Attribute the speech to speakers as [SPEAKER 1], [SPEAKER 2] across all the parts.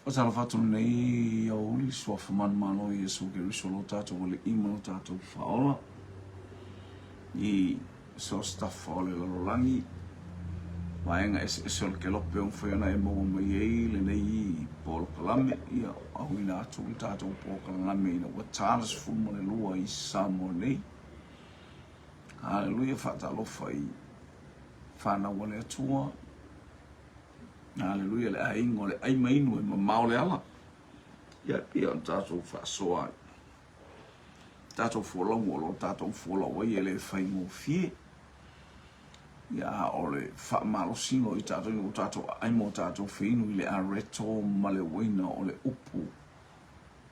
[SPEAKER 1] Faatalofa atu lenei aoauli i Suafa manumalo o Iesu Keriso lo tatou Alii ma lo tatou Faaola i so o se tafa o le lalolagi, vaega eseese o le kelope ua mafai ona e maua mai ai lenei polokalame, ia auina atu le tatou polokalame ina ua ta le 12 i Samoa nei. Haleluia, faatalofa i fanau a le Atua. Aleluia, le aiga o le ai ma inu e mamao le ala. Ia, pei ona tatou faasoa ai. Tatou folauga o lo o tatou folau ai e le faigofie. Ia, a o le faamalosiga o i tatou ina ua tatou aai ma o tatou feinu i le areto ma le uaina o le upu.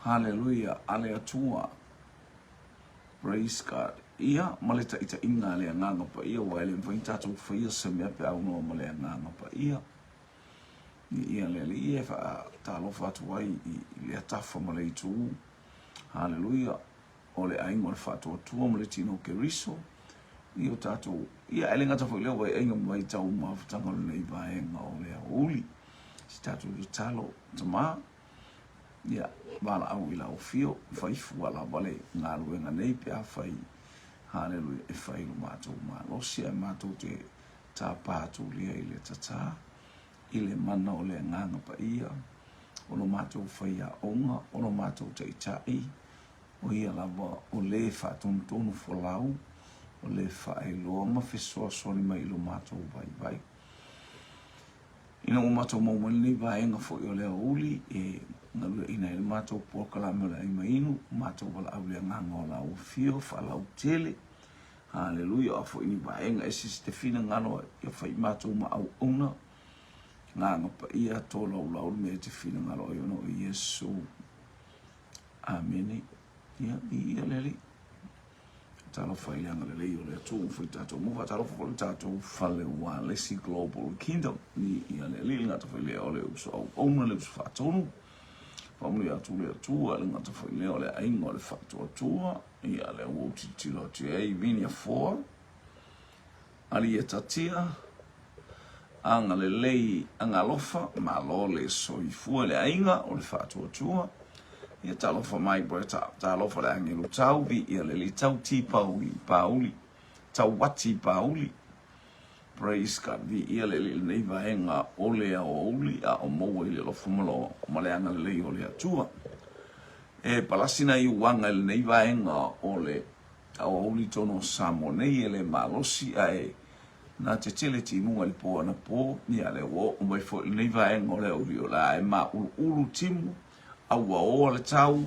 [SPEAKER 1] Haleluia, a le Atua. Praise God. Ia, ma le taitaiga a le Agaga Paia, aua e le mafai ona tatou faia se mea pe a aunoa ma le Agaga Paia. Ia, le Alii e faatalofa atu ai i lea tafa ma le itu. Haleluia. O le aiga o le faatuatua ma le tino o Keriso. Ia o tatou, ia e le gata foi i lea vaaiaiga ma vaitau mafutaga o lenei vaega o le aoauli. Si tatou tatalo, Tama, Ia, valaau i lau afio, fai fua lava le galuega nei pe afai, haleluia, e fai lo matou malosi ae matou te tapa atu lia i le tatā, i le mana o le Agaga Paia, o lo matou faiaoga, o lo matou taitai, o ia lava o le faatonutonu folau, o le faailoa ma fesoasoani mai i lo matou vaivai. Ina ua matou maua mai lenei vaega foi o le aoauli e galueaiina ai le matou polokalame o le ai ma inu, matou valaau i le agaga o lau afio faalautele. Haleluia, o a foi ni vaega eseese te finagalo ai, ia fai matou ma auauna, Agaga Paia, tolaulau le mea e te finagalo ai ona o Iesu. Amene. Ia, viia le Alii. Talofa i le agalelei o le Atua ua fai tatou mo faatalofa foi le tatou fale ualesi Global Kingdom ni ia le alii le gata foi lea o le uso auauna le uso faatonu faamanuia atu le Atua le gata foi lea o le aiga o le faatuatua ia lea ua ou tilotilo atu i ai Vinia Foa Alietatia, agalelei agalofa, malo le soifua i le aiga o le faatuatua. Ia talofa mai breta, talofa le agelu tau, viia le litau tipau i pauli, tauati i pauli. Praise God, viia le alii lenei vaega o le aoauli a o maua i le alofa ma lo ma le agalelei o le Atua. E palasi nai uaga i lenei vaega o le Aoauli tonu o Samoa nei e le malosi ae na tetele timuga i le po anapo, ia lea ua oo mai foi lenei vaega o le aoauli o le a e mauluulu timu a ua oa le tau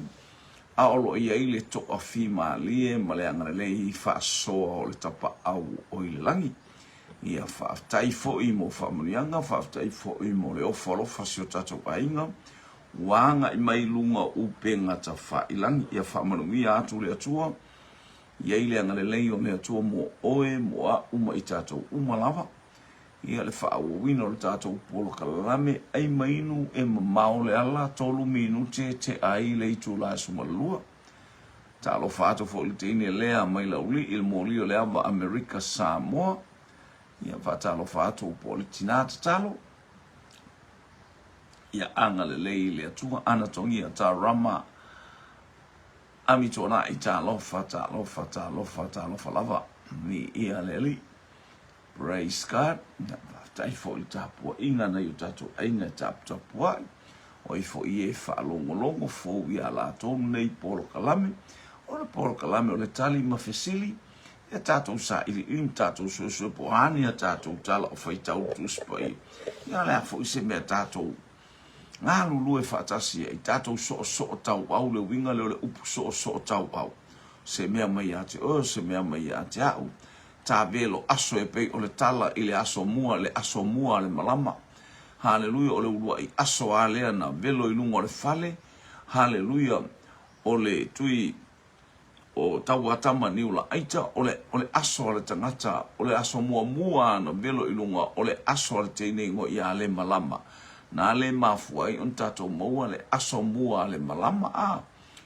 [SPEAKER 1] a o lo o i ai le toafimalie ma le agalelei faasoa o le tapaau o i le lagi. Ia faafetai foi mo faamanuiaga, faafetai foi mo le ofo alofa o si o tatou aiga Ua agai mai i luga o upega tafailangi. Ia faamanuia atu le Atua. I ai le agalelei o le Atua mo oe, mo a'u ma i tatou uma lava. Ia le faaauauina o le tatou polokalame ai ma inu e mamao le ala, 3 minute tea ai le itula e 12. Talofa atu foi i le teine lea mai Laulii, le moli o le ava Amerika Samoa. Ia faatalofa atu po o le tina tatalo. Ia agalelei le Atua Anatogia Tarama Amituanai Talofa Talofa Talofa Talofa lava Viia le Alii Praise God Ia faafetai foi i le tapuaiga a nai o tatou aiga e taputapuai o ai foi e faalogologo fou ia latou nei polokalame o le polokalame o le tali ma fesili Ia tatou sailiili ma tatou suesue po o a ni a tatou tala o faitau le Tusi Paia. Ia o le a foi se mea tatou galulue faatasi ai, tatou soosoo tauau, le uiga lea o le upu soosoo tauau. Se mea mai ia te oe, o se mea mai ia te au. Tavelo aso e pei o le tala i le aso mua, le aso mua a le malama. Haleluia, o le uluai aso a lea na velo i luga o le fale. Haleluia, o le tui O Tauatama Niulaaita, o le, o le aso a le tagata, o le aso muamua ana velo i luga, o le aso a le teine igoa ia Alemalama. Na le mafua ai ona tatou maua le aso mua a le malama, a.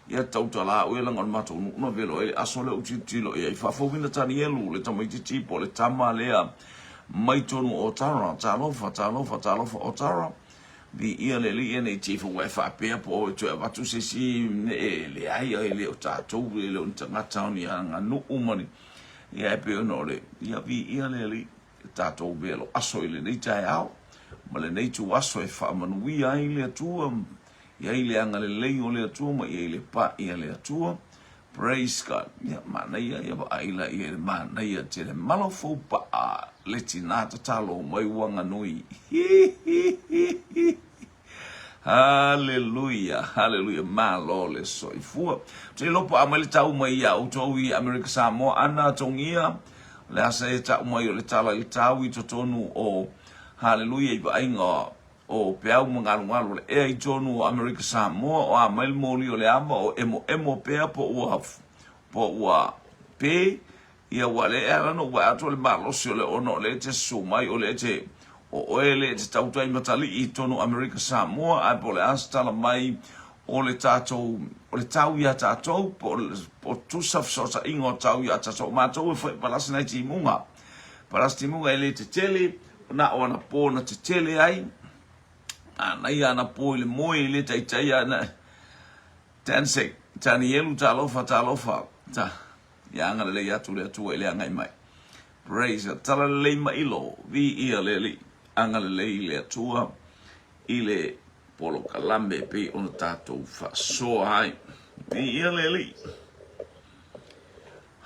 [SPEAKER 1] Ia tautala au ia leaga o le matou nuu na velo ai le aso lea ou tilotilo i ai. Faafouina Tanielu, le tamaitiiti po o le tama lea mai tonu o Otara. Talofa, talofa, talofa Otara. Viia le Alii nei te ifo ua e faapea po o e toe avatu se isi e leai e le o tatou e le o ni tagata o ni aganuu ma ni ia e pei ona o le ia viia le Alii e tatou velo aso i lenei taeao ma lenei ituaso e faamanuia ai le Atua i ai le agalelei o le Atua ma i ai le pa'i a le Atua. Praise God. Ia manaia ia vaai la ia le manaia tele malo fou pa'a le tinā tatalo mai Wanganui. Hallelujah, hallelujah, malo le soifua. Te iloa po a mai le tau mai ia outou i Amerika Samoa ana togia, le asa e tau mai o le tala i le tau i totonu o Hallelujah i vaaiga o peau ma galugalu o le ea i tonu o Amerika Samoa, o a mai le moli o le ava, o emoemo pea po ua, po ua pe, ia ua le ea lana ua atu le malosi o le ona o le te susu mai o le te o oe le te tautai matalii i tonu Amerika Samoa, ae po o le a se tala mai o le tatou, o le tau ia tatou, po o tusa fesootaiga o tau ia tatou, o matou e fai palasi nai timuga. Palasi timuga e le tetele, Na o ana pō na tetele ai, manaia ana pō i le moe i le taitai ana. Dansek, Tanielu, talofa, talofa, ta, ia agalelei atu le Atua i le agai mai. Praise God. Talalelei mailo, viia le Alii, agalelei le Atua i le polokalame e pei ona tatou faasoa ai. Viia le Alii.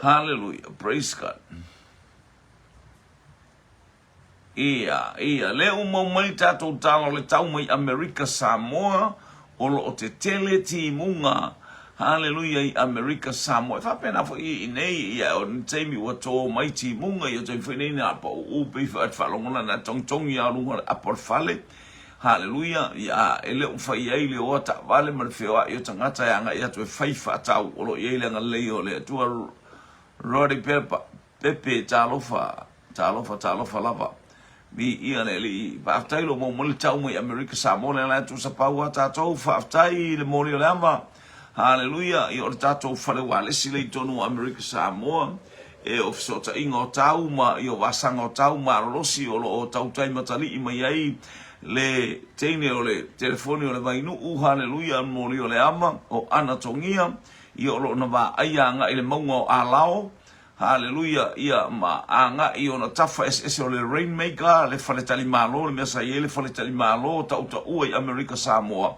[SPEAKER 1] Hallelujah. Praise God. Ia, ia, lea ua mau mai tatou tala o le tau mai Amerika Samoa, o lo o tetele timuga, haleluia, i Amerika Samoa. E faapena foi i inei, ia, o ni taimi ua tō mai timuga, ia taimi foi nei nā paʻuʻu pei faalogona nā togitogi a luga o le apo o le fale, haleluia, ia, e le o mafai ai le o a taavale ma le feoai o tagata e agai atu e fai faatau, o lo o i ai le agalelei o le Atua. Roddy Pepper. Pepe, Talofa, talofa, talofa lava. Viia le Alii. Faafetai lo maua mai le tau mai Amerika Samoa lea la e tusa pau a tatou. Faafetai i le moli o le ava. Haleluia. Ia o le tatou fale ualesi lea i totonu o Amerika Samoa. E o fesootaiga o tau ma ia o vasaga o tau malolosi o lo o tautai matalii mai ai le teine o le telefoni o le Vainuu. Haleluia. Moli o le ava o Ana Togia. Ia o lo o na vaaia agai i le mauga o Alao. Haleluia, ia, ma agai i ona tafa eseese o le Rainmaker, le faletalimalo, le mea sa i ai le faletalimalo tautaua i Amerika Samoa.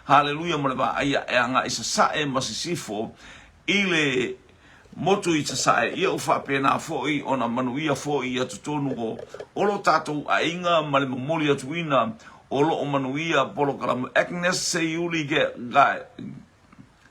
[SPEAKER 1] Haleluia, ma le vaai ae agai sasae ma sisifo i le motu i sasae, ia ua faapena foi ona manuia foi ia totonu o, o lo tatou aiga ma le momoli atuina o lo o manuia polokalame Agnes Seiuli ge, ga,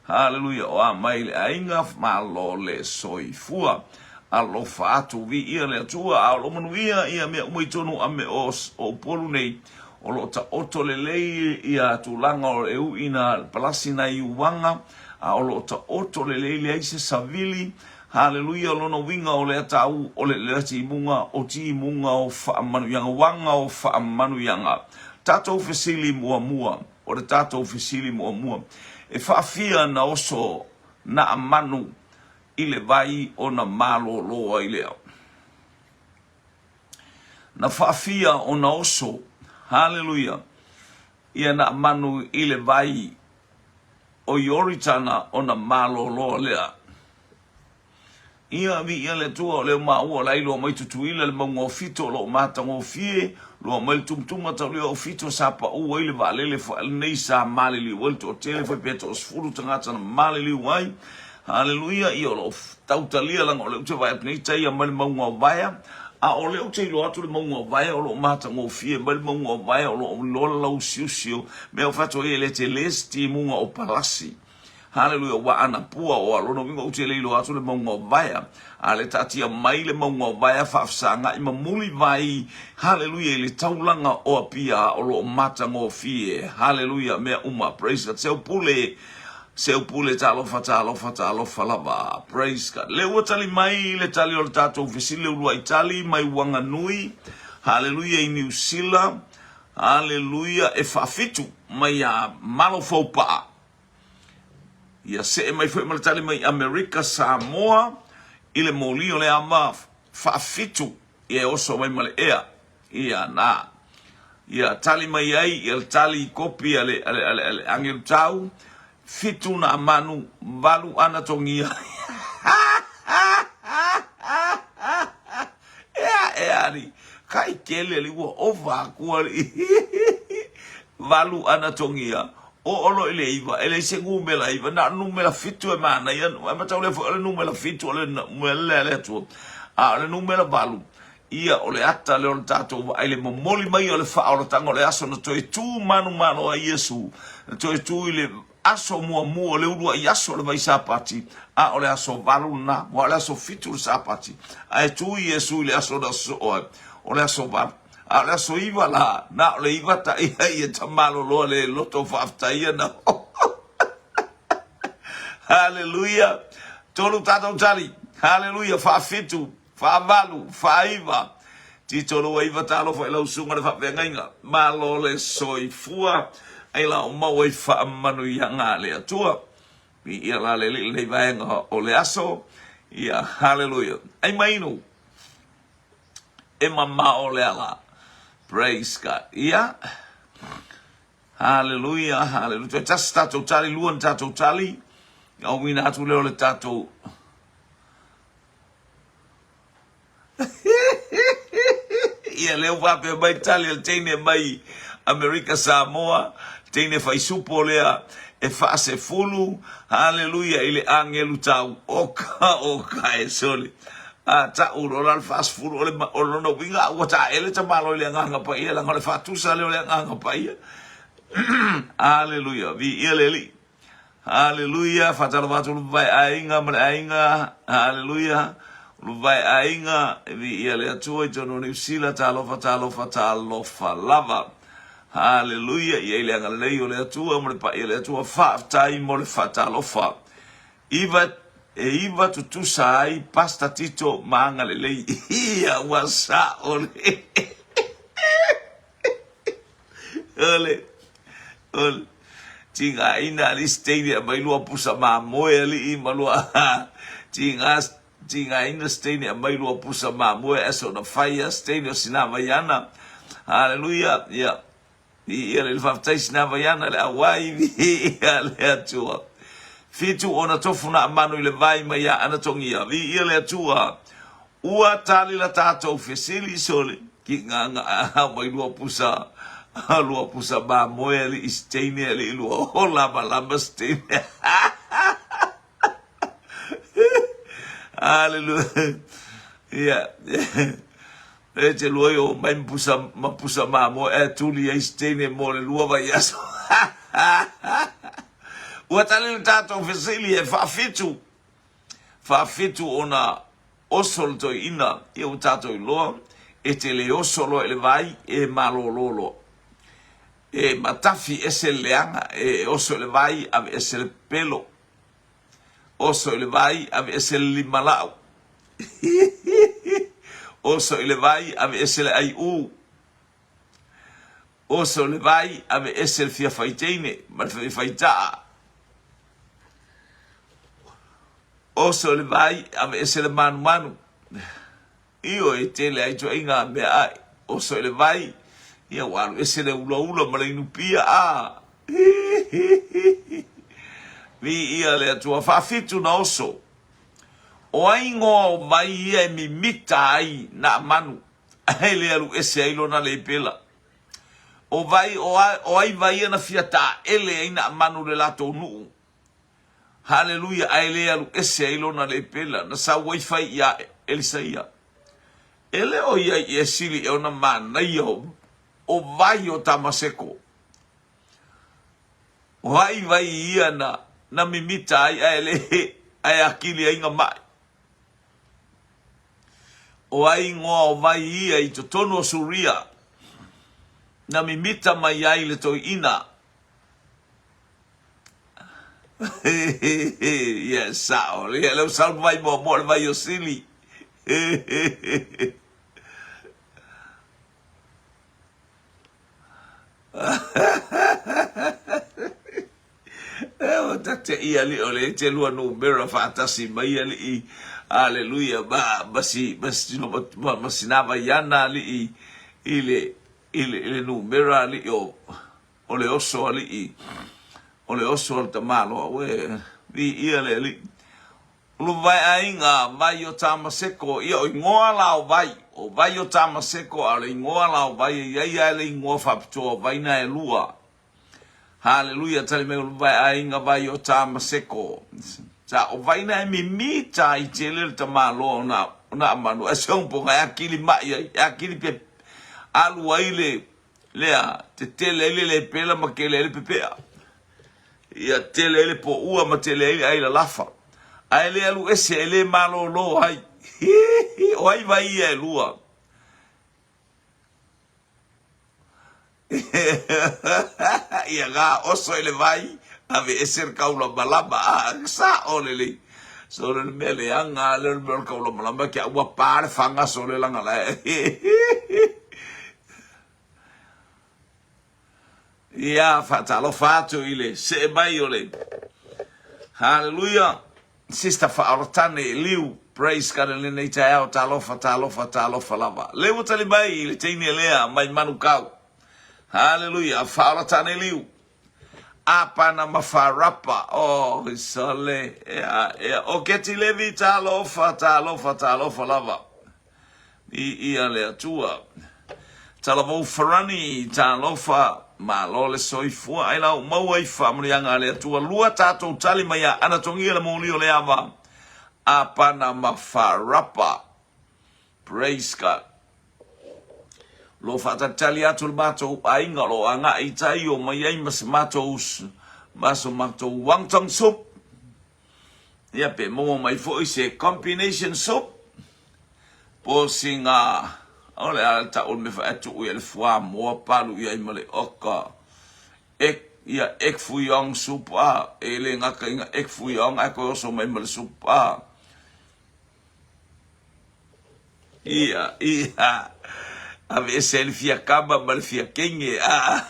[SPEAKER 1] Haleluia, o a mai le aiga, malo le soifua. Alofa atu, viia le Atua, a o lo manuia ia mea uma i tonu a me o, o Upolu nei, o lo o taoto lelei ia tulaga o e ui na palasi nai uaga, a o lo o taoto lelei leai se savili, haleluia, o lona uiga o lea tau o le lea timuga, o timuga o faamanuiaga, uaga o faamanuiaga. Tatou fesili muamua. O le tatou fesili muamua, e faafia na oso Naamanu i le vai ona malōlō ai lea? Na faafia ona oso, haleluia, ia Naamanu i le vai o Ioritana ona malōlō lea. Ia, viia le Atua, o lea ua maua o la e iloa mai Tutuila le mauga o Fito o lo o matagofie, loa mai le tumutuma taulia o Fito sa pau ai le vaalele lenei sa maliliu ai le toatele foi pe toasefulu tagata na maliliu ai. Haleluia, ia o lo o tautalia laga o lea ou te vaai atu nei taia mai le mauga o Vaea, a o lea ou te iloa atu le mauga o Vaea o lo o matagofie mai le mauga o Vaea o lo o iloa le lausiusi o mea o fai atu ai e le tele se timuga o Palasi. Haleluia, ua ana pua o lona uiga ou te le iloa atu le mauga o Vaea, a le taatia mai le mauga o Vaea faafesagai ma mulivai, haleluia, i le taulaga o Apia o lo o matagofie, haleluia, mea uma, praise God, seu pule, seu pule, talofa, talofa, talofa lava, praise God. Le ua tali mai le tali o le tatou fesili, le uluai tali mai Wanganui, haleluia, i Niu Sila, haleluia, e faafitu mai ia Malofoupa'a. Ia see mai foi ma le tali mai Amerika Samoa i le moli o le ama faafitu ia e oso mai ma le ea. Ia na. Ia tali mai ai ia le tali kopi a le, a le, a le, a le agelu tau, Fitu na manu, valu ana togia. Ea, ea, ali. Kai kele ali, ua ova aku ali. Valu ana togia. O olo i le iwa, e leai se numera iwa, na o le numera fitu e manaia, e matau lea foi o le numera fitu o le numera lea a le Atua. A o le numera valu, ia o le ata lea o le tatou vaai le momoli mai o le faaolataga o le aso na toe tu manumalo ai Iesu, na toe tu i le aso muamua o le uluai aso o le vai Sapati, a o le aso valu lena, aua o le aso fitu le Sapati, ae tu Iesu i le aso na sosoo ai, o le aso valu. A o le aso iva la, na o le iva taʻi ai e tamaloloa le loto faafetaia na. Haleluia! Tolu tatou tali. Haleluia! Faafitu. Faavalu, faaiva, tito lua iva talofa i lau susuga le faafeagaiga, malo le soifua, ai la o maua i faamanuiaga a le Atua. Viia la le Alii i lenei vaega o le aso, ia haleluia. Ai mainu, e mamao le ala. Praise God. Ia, haleluia, haleluia. Toe tasi tatou tali, lua ni tatou tali, auina atu lea o le tatou Ia lea ua faapea mai tali a le teine mai Amerika Samoa, teine faisupo lea e faasefulu, haleluia i le agelu tau oka oka e sole. A tau loa la le faasefulu o le o lona uiga ua taele tamalo i le agaga paia leaga o le faatusa lea o le agaga paia. Haleluia, viia le Alii. Haleluia, faatalofa atu le aiga ma le aiga, haleluia, le aiga, e viia le Atua i totonu o Niu Sila, talofa, talofa, talofa lava. Haleluia, i ai le agalelei o le Atua ma le paia o le Atua, faafetai mo le faatalofa. Iva, e iva tutusa ai Pastor Tito ma agalelei. Ia, ua sao le. Ole, ole. Tigaina alii se teine e aumai lua pusa mamoe alii ma lua tiga tigaina se teine e aumai lua pusa mamoe ae soona fai a se teine o sina vaiana. Haleluia. Ia. Viia le faafetai sina vaiana le auai viia le Atua. Fitu ona tofu na amanu i le vai mai ia Anatogia. Viia le Atua. Ua tali la tatou fesili sole ki nga nga a mai lua pusa lua pusa mamoe alii se teine alii lua o lama lama se teine. Hallelujah. Yeah. E te lua i o mai pusa, ma pusa mamoe e tuli ai se teine mo le lua vaiaso. Ua tali le tatou fesili e faafitu. Faafitu ona oso le toeaina, ia ua tatou iloa, e te le oso loa i le vai, e malolo loa. E matafi ese le leaga, e oso i le vai, ave ese le pelo. Oso i le vai, ave ese le limalau. Oso i le vai, ave ese le aiū. Oso i le vai, ave ese le fia faiteine ma le fia faitaa. Oso i le vai, ave ese le manumanu. Ioe, e tele ai ituaiga meaai. Oso i le vai, ia ua alu ese le ulaula ma le inupia, a! Viia le Atua. Faafitu na oso. O ai ingoa o vai ia e mimita ai Naamanu, ae le alu ese ai lona lepela? O vai, o ai vai ia na fia taele ai Naamanu i le latou nuu? Haleluia, ae le alu ese ai lona lepela, na sau ai fai iā Elisaia. E le o ia i e sili e ona manaia o vai o Tamaseko. O ai vai ia na, na mimita ai ae le ae akili ai nga mai. O ai ingoa o vai ia i totonu o Suria, na mimita mai ai le toeaina. Ia sao. Ia lea ua sau le vai muamua o le vai o Sili. E ua tate'i alii o le te lua numera faatasi mai alii. Aleluia. Ma, ma si, ma si, ma, ma sina vaiana alii i le. i le, i le numera alii o, o le oso alii, o le oso a le tamaloa, ue, viia le Alii. Uluvaeaiga, vai o Tamaseko, ia o igoa la o vai, o vai o Tamaseko, a o le igoa la o vai e i ai lava le igoa faapitoa o vai na e lua. Haleluia, tali mai Uluvaeaiga, vai o Tamaseko. Sa o vai na e mimita ai tele le tamaloa o na, o Naamanu, ae se upoga e akili mai ai, e akili pe alu ai le, lea, tetele ai le lepela ma kele ai le pepea. Ia tele ai le poua ma tele ai le ai lalafa. Ae le alu ese, e le malolo ai. O ai vai ia e lua? Ia ga oso i le vai, ave ese le kaulamalama. Ah, sa'o lelei. Sole le mea leaga lea o le mea o le kaulamalama ke ua pa le faga sole laga lae. Ia, faatalofa atu i le see mai o le Haleluia Sister Faaoratane Liu. Praise God i lenei taeao. Talofa, talofa, talofa lava. Le ua tali mai i le teine lea mai Manukau. Haleluia, Faaoratane Liu. Apana ma Farapa. Oh, sole. Ea, ea. O Keti Levi, talofa, talofa, talofa lava. Viia le Atua. Talavou Farani, talofa, malo le soifua ai la u maua i faamanuiaga a le Atua. Lua tatou tali mai a Anatogia le moli o le ava, Apana ma Farapa. Praise God. O lo o faatalitali atu le matou aiga o lo o agai i tai o mai ai ma se matou ma so matou wonton soup. Ia pe maua mai foi se combination soup po o sina o le a le tau o le mea foi ae tuu i ai le fuamoa palu i ai ma le oka egg ia egg fouillon soup a e le gata i ga egg fouillon ae toe oso mai ma le soup a Ia, ia, aveese ai le fiakama ma le fiakenge, a,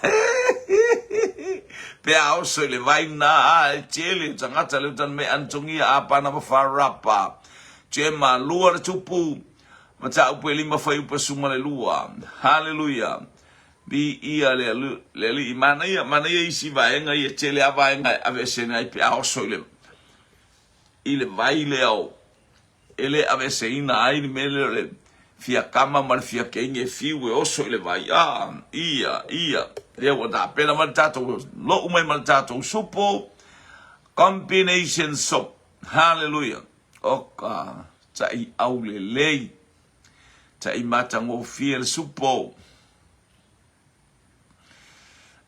[SPEAKER 1] pe a oso i le vai na, a, e tele o tagata le uta me Antonia a pana ma farapa. Tue ma lua le tupu, mataupu e lima fuaiupu e suma le lua. Haleluia. Viia le, le Alii. Manaia, manaia isi vaega ia, tele a vaega e aveese ai pe a oso i le, i le vai lea o e le aveeseina ai le mea lea o le fiakama ma le fiakeige e fiu e oso i le vai. A, ia, ia, lea ua tapena mai le tatou, lou mai ma le tatou supo, combination soap. Hallelujah. O ka ta'i aulelei, ta'i matagofie le supo.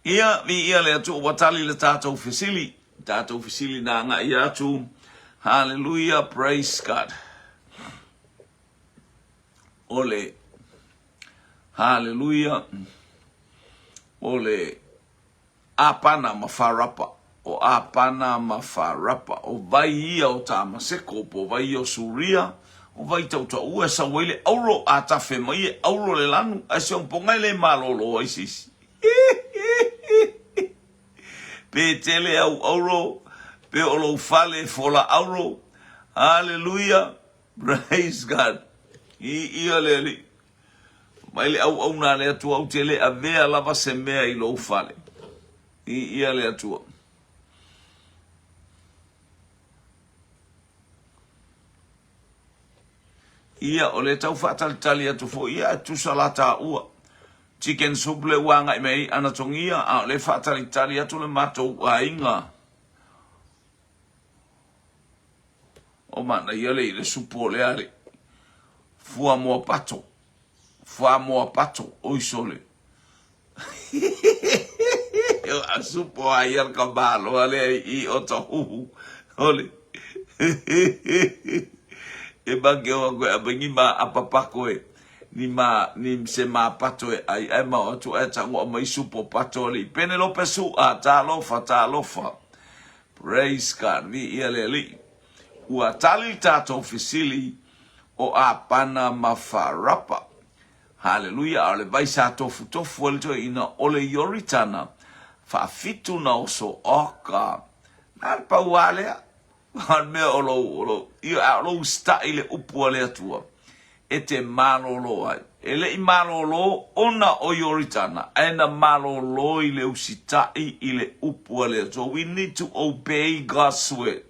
[SPEAKER 1] Ia, viia le Atua ua tali le tatou fesili, tatou fesili na agai atu. Hallelujah, praise God. O le, hallelujah, o le Apana ma Farapa, o Apana ma Farapa, o vai ia o Tamaseko, po o vai ia o Suria, o vai tautaua e sau ai le auro, a tafe mai e auro le lanu, ae se ompoga e le malōlō ai se isi. Pe tele au auro, pe o lou fale e fola auro. Hallelujah! Praise God! Viia le Alii. Mai le auauna a le Atua ou te le avea lava se mea i lou fale. Viia le Atua. Ia, o le tau faatalitali atu foi, ia, e tusa la taua. Chicken soup le ua agai mai ai Anatogia, a o le faatalitali atu le matou aiga. O manaia le i le supu o le ale. Fuamoa pato. Fuamoa pato. Oi sole. A supo ai al ka malo ale i o to huhu. Ole. E make o koe a ni ma apapako e. Ni ma ni se ma pato e ai ai ma o atu ai tango a mai supo pato ali. Penelope su a talofa talofa. Praise God. Viia le Alii. Ua tali le tatou fesili o Apana ma Farapa. Haleluia. A o le vai sa tofutofu ai le toeaina o le Ioritana, faafitu na oso oka. Na le pau lava lea. O le mea o lou, o lou, ia, a o lou sita'i le upu a le Atua, e te malolo ai. E le i malolo ona o Ioritana, ae na malolo i le usitai i le upu a le Atua. We need to obey God's word.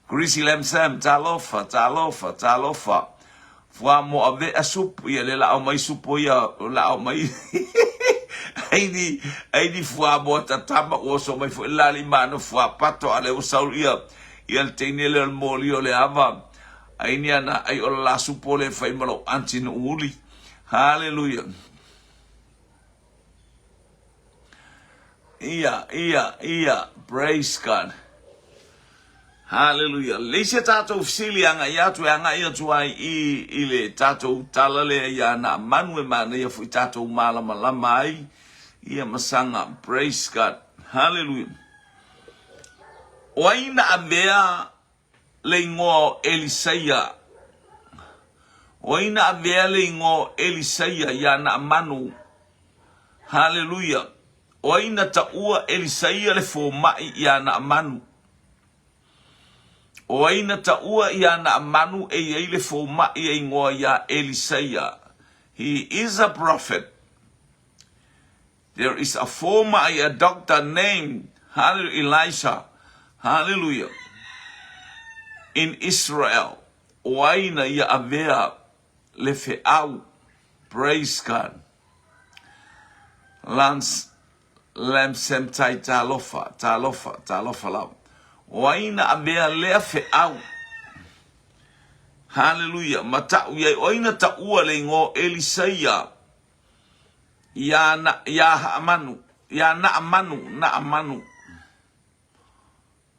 [SPEAKER 1] Chrissy Lamsam, talofa, talofa, talofa. Fuamoa avea supu, ia le la aumai supu ia, la aumai. Ai ni, ai ni fuamoa tatama ua oso mai foi la li mana fuapato a le ua sau ia, ia le teine lea o le moli o le ava. Ai ni ana ai o le la supu o le fai ma lou aunty Nuuuli. Hallelujah. Ia, ia, ia, praise God. Hallelujah. Le se tātou fesili agai atu e agai atu ai i, i le tātou tala lea ia na manu e manaia foi tātou malamalama ai ia masaga. Praise God. Hallelujah. O ai na avea le igoa o Elisaia? O ai na avea le igoa o Elisaia iā Naamanu? Haleluia! O ai na taua Elisaia le fomai iā Naamanu? O ai na taua iā Naamanu e i ai le fomai e igoa iā Elisaia? He is a prophet. There is a fomai, a doctor named, hallelujah, Elisha, hallelujah, in Israel. O ai na ia avea le feau, praise God. Lance Lamsem Tai talofa, talofa, talofa lava. O ai na avea lea feau? Hallelujah. Ma ta'u i ai, o ai na taua le igoa o Elisaia iā na, iā Haamanu, iā Naamanu, Naamanu.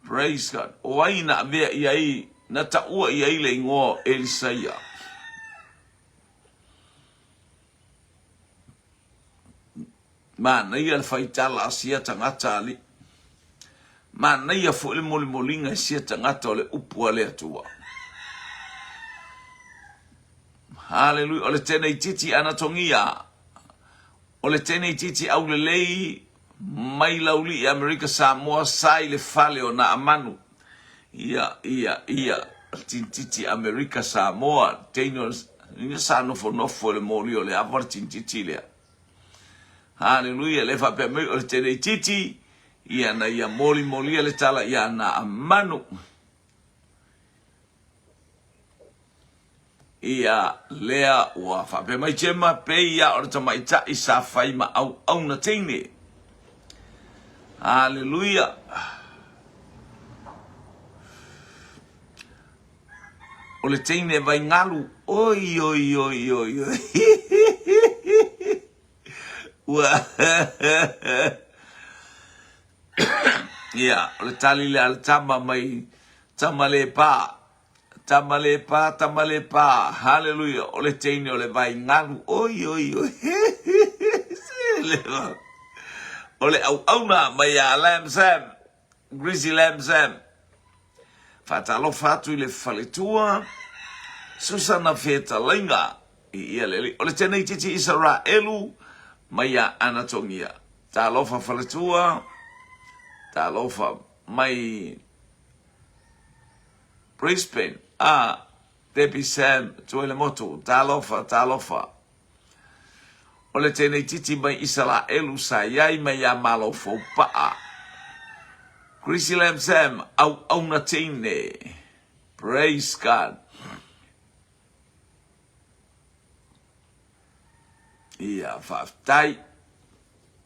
[SPEAKER 1] Praise God. O ai na avea i ai, na taua i ai le igoa o Elisaia? Manaia le faitala a sia tagata alii. Manaia foi le molimoliga e sia tagata o le upu a le Atua. Haleluia. O le teneititi Anatogia. O le teneititi aulelei mai Laulii Amerika Samoa sa i le fale o Naamanu. Ia, ia, ia, tintiti Amerika Samoa, teine o le, sa nofonofo i le moli o le ava le tintiti lea. Haleluia, le faapea mai o le teneititi, ia na ia molimolia le tala ia Naamanu. Ia, lea ua faapea mai Jema, pei ia o le tamaitai sa fai ma auauna teine. Haleluia! O le teine vaingalu, oi, oi, oi, oi, oi. Ua... Ia, o le tali lea a le tama mai tama le pā. Tama le pā, tama le pā. Haleluia. O le teine o le vai ngalu. Oi, oi, oi. O le auauna mai a Lam Sam. Greasy Lam Sam. Faatalofa atu i le faletua. Susana Fetalaiga. I ia le O le tenei titi Isaraelu mai a Anatogia. Talofa faletua. Talofa mai Brisbane, a Debbie Sam Tuelemotu, talofa, talofa. O le tenei titi mai Isaraelu sa iai mai ia Malo Foupaa. Chrissy Lam Sam, auauna teine. Praise God. Ia, faafetai.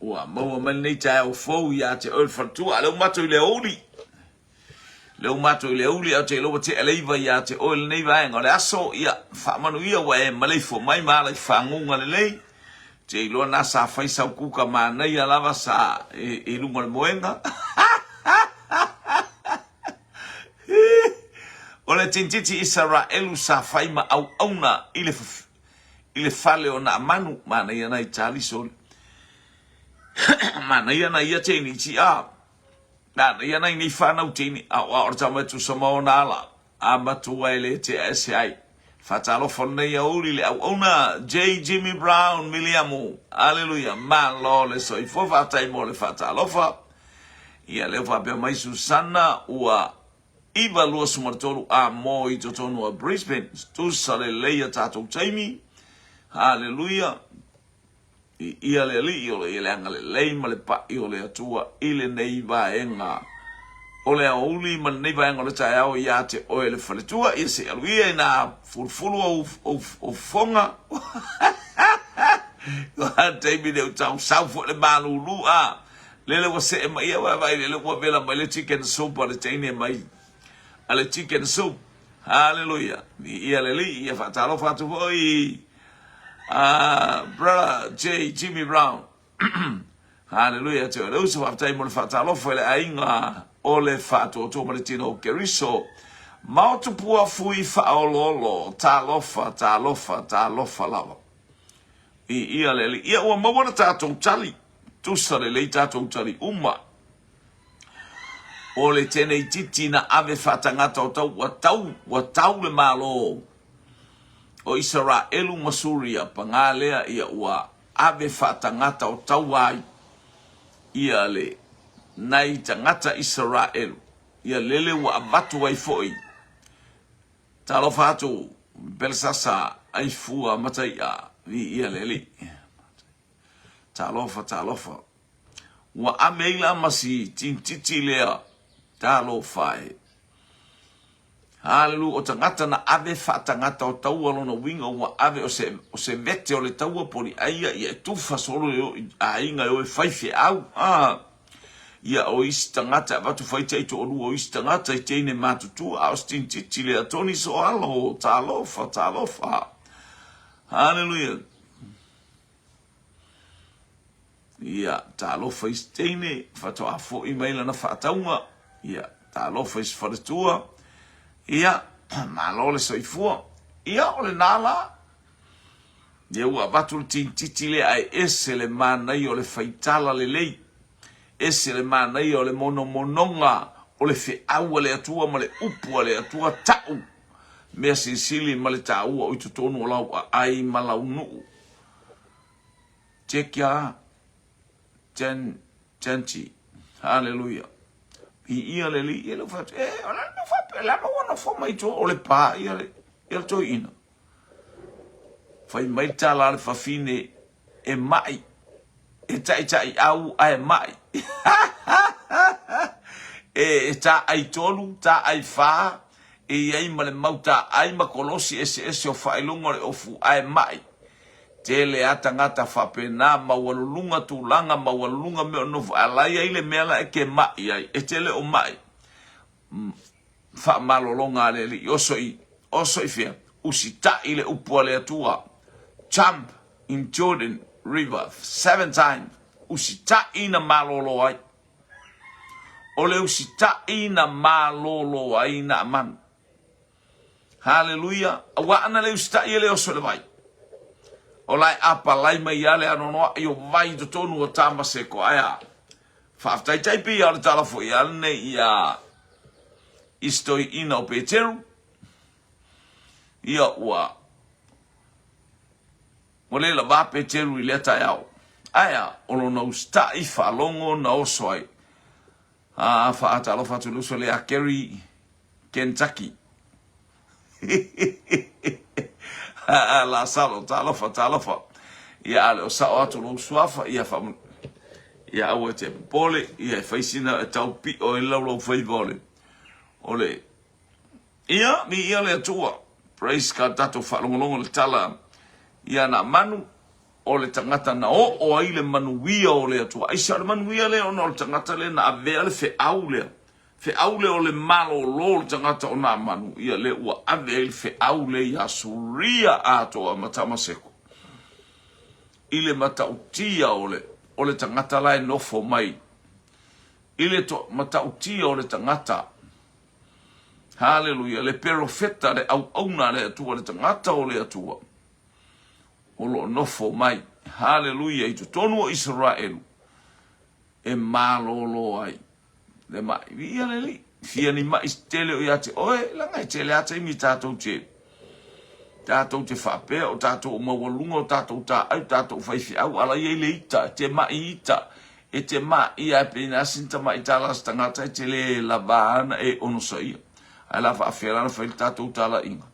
[SPEAKER 1] Ua maua mai lenei taeao fou ia te oe le faletua. A lea ua matou i le aoauli. Lea ua matou i le aoauli, ae ou te iloa ua tea le 9 ia te oe lenei vaega o le aso. Ia, faamanuia ua e maleifua mai ma ala i faguga lelei. Ou te iloa na sa fai sau kuka manaia lava sa i, i luga o le moega. O le tintiti Isaraelu sa fai ma auauna i le i le fale o Naamanu, manaia nai talisoli. Manaia nai ia teini a. Manaia nai nei whanau teini a o a o tama tusa ma ona ala. A matua e le te ese ai. Whatalofa nei a uri le auauna J. Jimmy Brown Miliamu. Aleluia. Malo le soifua whaatai mo le whatalofa. Ia leo whapea mai Susana ua 9:23 a mō i totonu o Brisbane. Tusa lelei a tātou taimi. Haleluia! Viia le Alii o lo o i ai le agalelei ma le pa'i o le Atua i lenei vaega o le aoauli ma lenei vaega o le taeao ia te oe le faletua. Ia se i alu ia ina fulufulu ou, ou, ou fofoga. Ua taimi lea ua tau sau foi le malulu a. Lele ua see mai ia vaai lele ua vela mai le chicken soup a le teine mai a le chicken soup. Haleluia. Viia le Alii. Ia faatalofa atu foi Brother J. Jimmy Brown. Haleluia te o le uso, faafetai mo le faatalofa i le aiga o le faatoatoa ma le tino o Keriso. Maotu pua fui faaoloolo, talofa, talofa, talofa lava. I ia le Alii. Ia ua maua le tatou tali, tusa lelei tatou tali uma. O le teneititi na ave faatagata o tau, ua tau, ua tau le Malo o Isaraelu ma Suria, pagā lea ia ua ave faatagata o tau ai ia le nai tagata Isaraelu, ia lele ua avatu ai foi. Talofa atu Belesasa Aifua Mataia, viia le Alii. Talofa, talofa. Ua ame ai la ma si tintiti lea, talofa e. Hallelujah, o tagata na ave faatagata o taua lona uiga ua ave o se, o se vete o le taua poli aia ia e tufa solo e o i aiga e o e fai feau. Ah. Ia o isi tagata e avatu fai tai toalua o isi tagata i teine matutua a o se tintiti lea Tony Soalo, talofa, talofa. Hallelujah. Ia, talofa i se teine, faatoa foi mai lana faatauga. Ia, talofa i se faletua. Ia, malo le soifua. Ia, o lena la. Ia, ua avatu le tintiti lea ae ese le manaia o le faitala lelei. Ese le manaia o le monomonoga o le feau a le Atua ma le upu a le Atua ta'u mea silisili ma le taua o i totonu o lau aai ma lau nuu. Tekia Jen Jenji Haleluia Viia le Alii. Ia le fai atu, e, o le a faapea, le a ua nofo mai tua o le pā ia le, ia le toeaina. Fai mai le tala a le fafine, e ma'i, e taʻitaʻi au ae ma'i. E, e tāʻai tolu, tāʻai fā, e i ai ma le mau tāʻai ma kolosi eseese o faailoga o le ofu ae maʻi. Tele a tagata faapena, maualuluga tulaga, maualuluga mea o nofo, a la i ai le mea la e ke maʻi ai, e te le o maʻi. Faamalologa a le Alii, oso i, oso i fea? Usitaʻi le upu a le Atua. Jump in Jordan River seven times. Usitaʻi na malolo ai. O le usitaʻi na malolo ai Naamanu. Haleluia! Aua ana le usitaʻi e le oso i le vai. O la e apalai mai ia le anoanoaʻi o vai i totonu o Tamaseko. Ae a? Faafetai tai pei a o le tala foi a lenei ia i se toeaina o Peteru. Ia ua ua le lavā Peteru i lea taeao. Ae a? O lona usitaʻi faalogo na oso ai. A faatalofa atu i le uso lea Kerry Kentucky. Lasalo, talofa, talofa. Ia, a le o sao atu lou suafa, ia fa ia aua e te popole, ia e fai sina e tau piʻo ai le laulau faiva o le o le Ia, viia le Atua. Praise God, tatou faalogologo i le tala ia Naamanu, o le tagata na oo ai le manuia o le Atua. Aisea o le manuia lea ona o le tagata lea na avea le feau lea Feau lea o le malōlō o le tagata o Naamanu, ia lea ua ave ai le feau lea iā Suria atoa ma Tamaseko, i le matautia o le, o le tagata la e nofo mai, i le to, matautia o le tagata, haleluia, le perofeta, le auauna a le Atua, le tagata o le Atua, o lo o nofo mai, haleluia, i totonu o Isaraelu, e malōlō ai. Le maʻi. Viia le Alii. Fia ni maʻi tele o ia te oe, leaga e tele a taimi tatou te tatou te faapea o tatou o maualuga o tatou taau, tatou faifeau, a la i ai le ita, e te maʻi ita, e te maʻi a e pei na sina tamaʻi tala a se tagata e te le lava ana e onosaia. Ae la faafea la ona fai le tatou talaiga.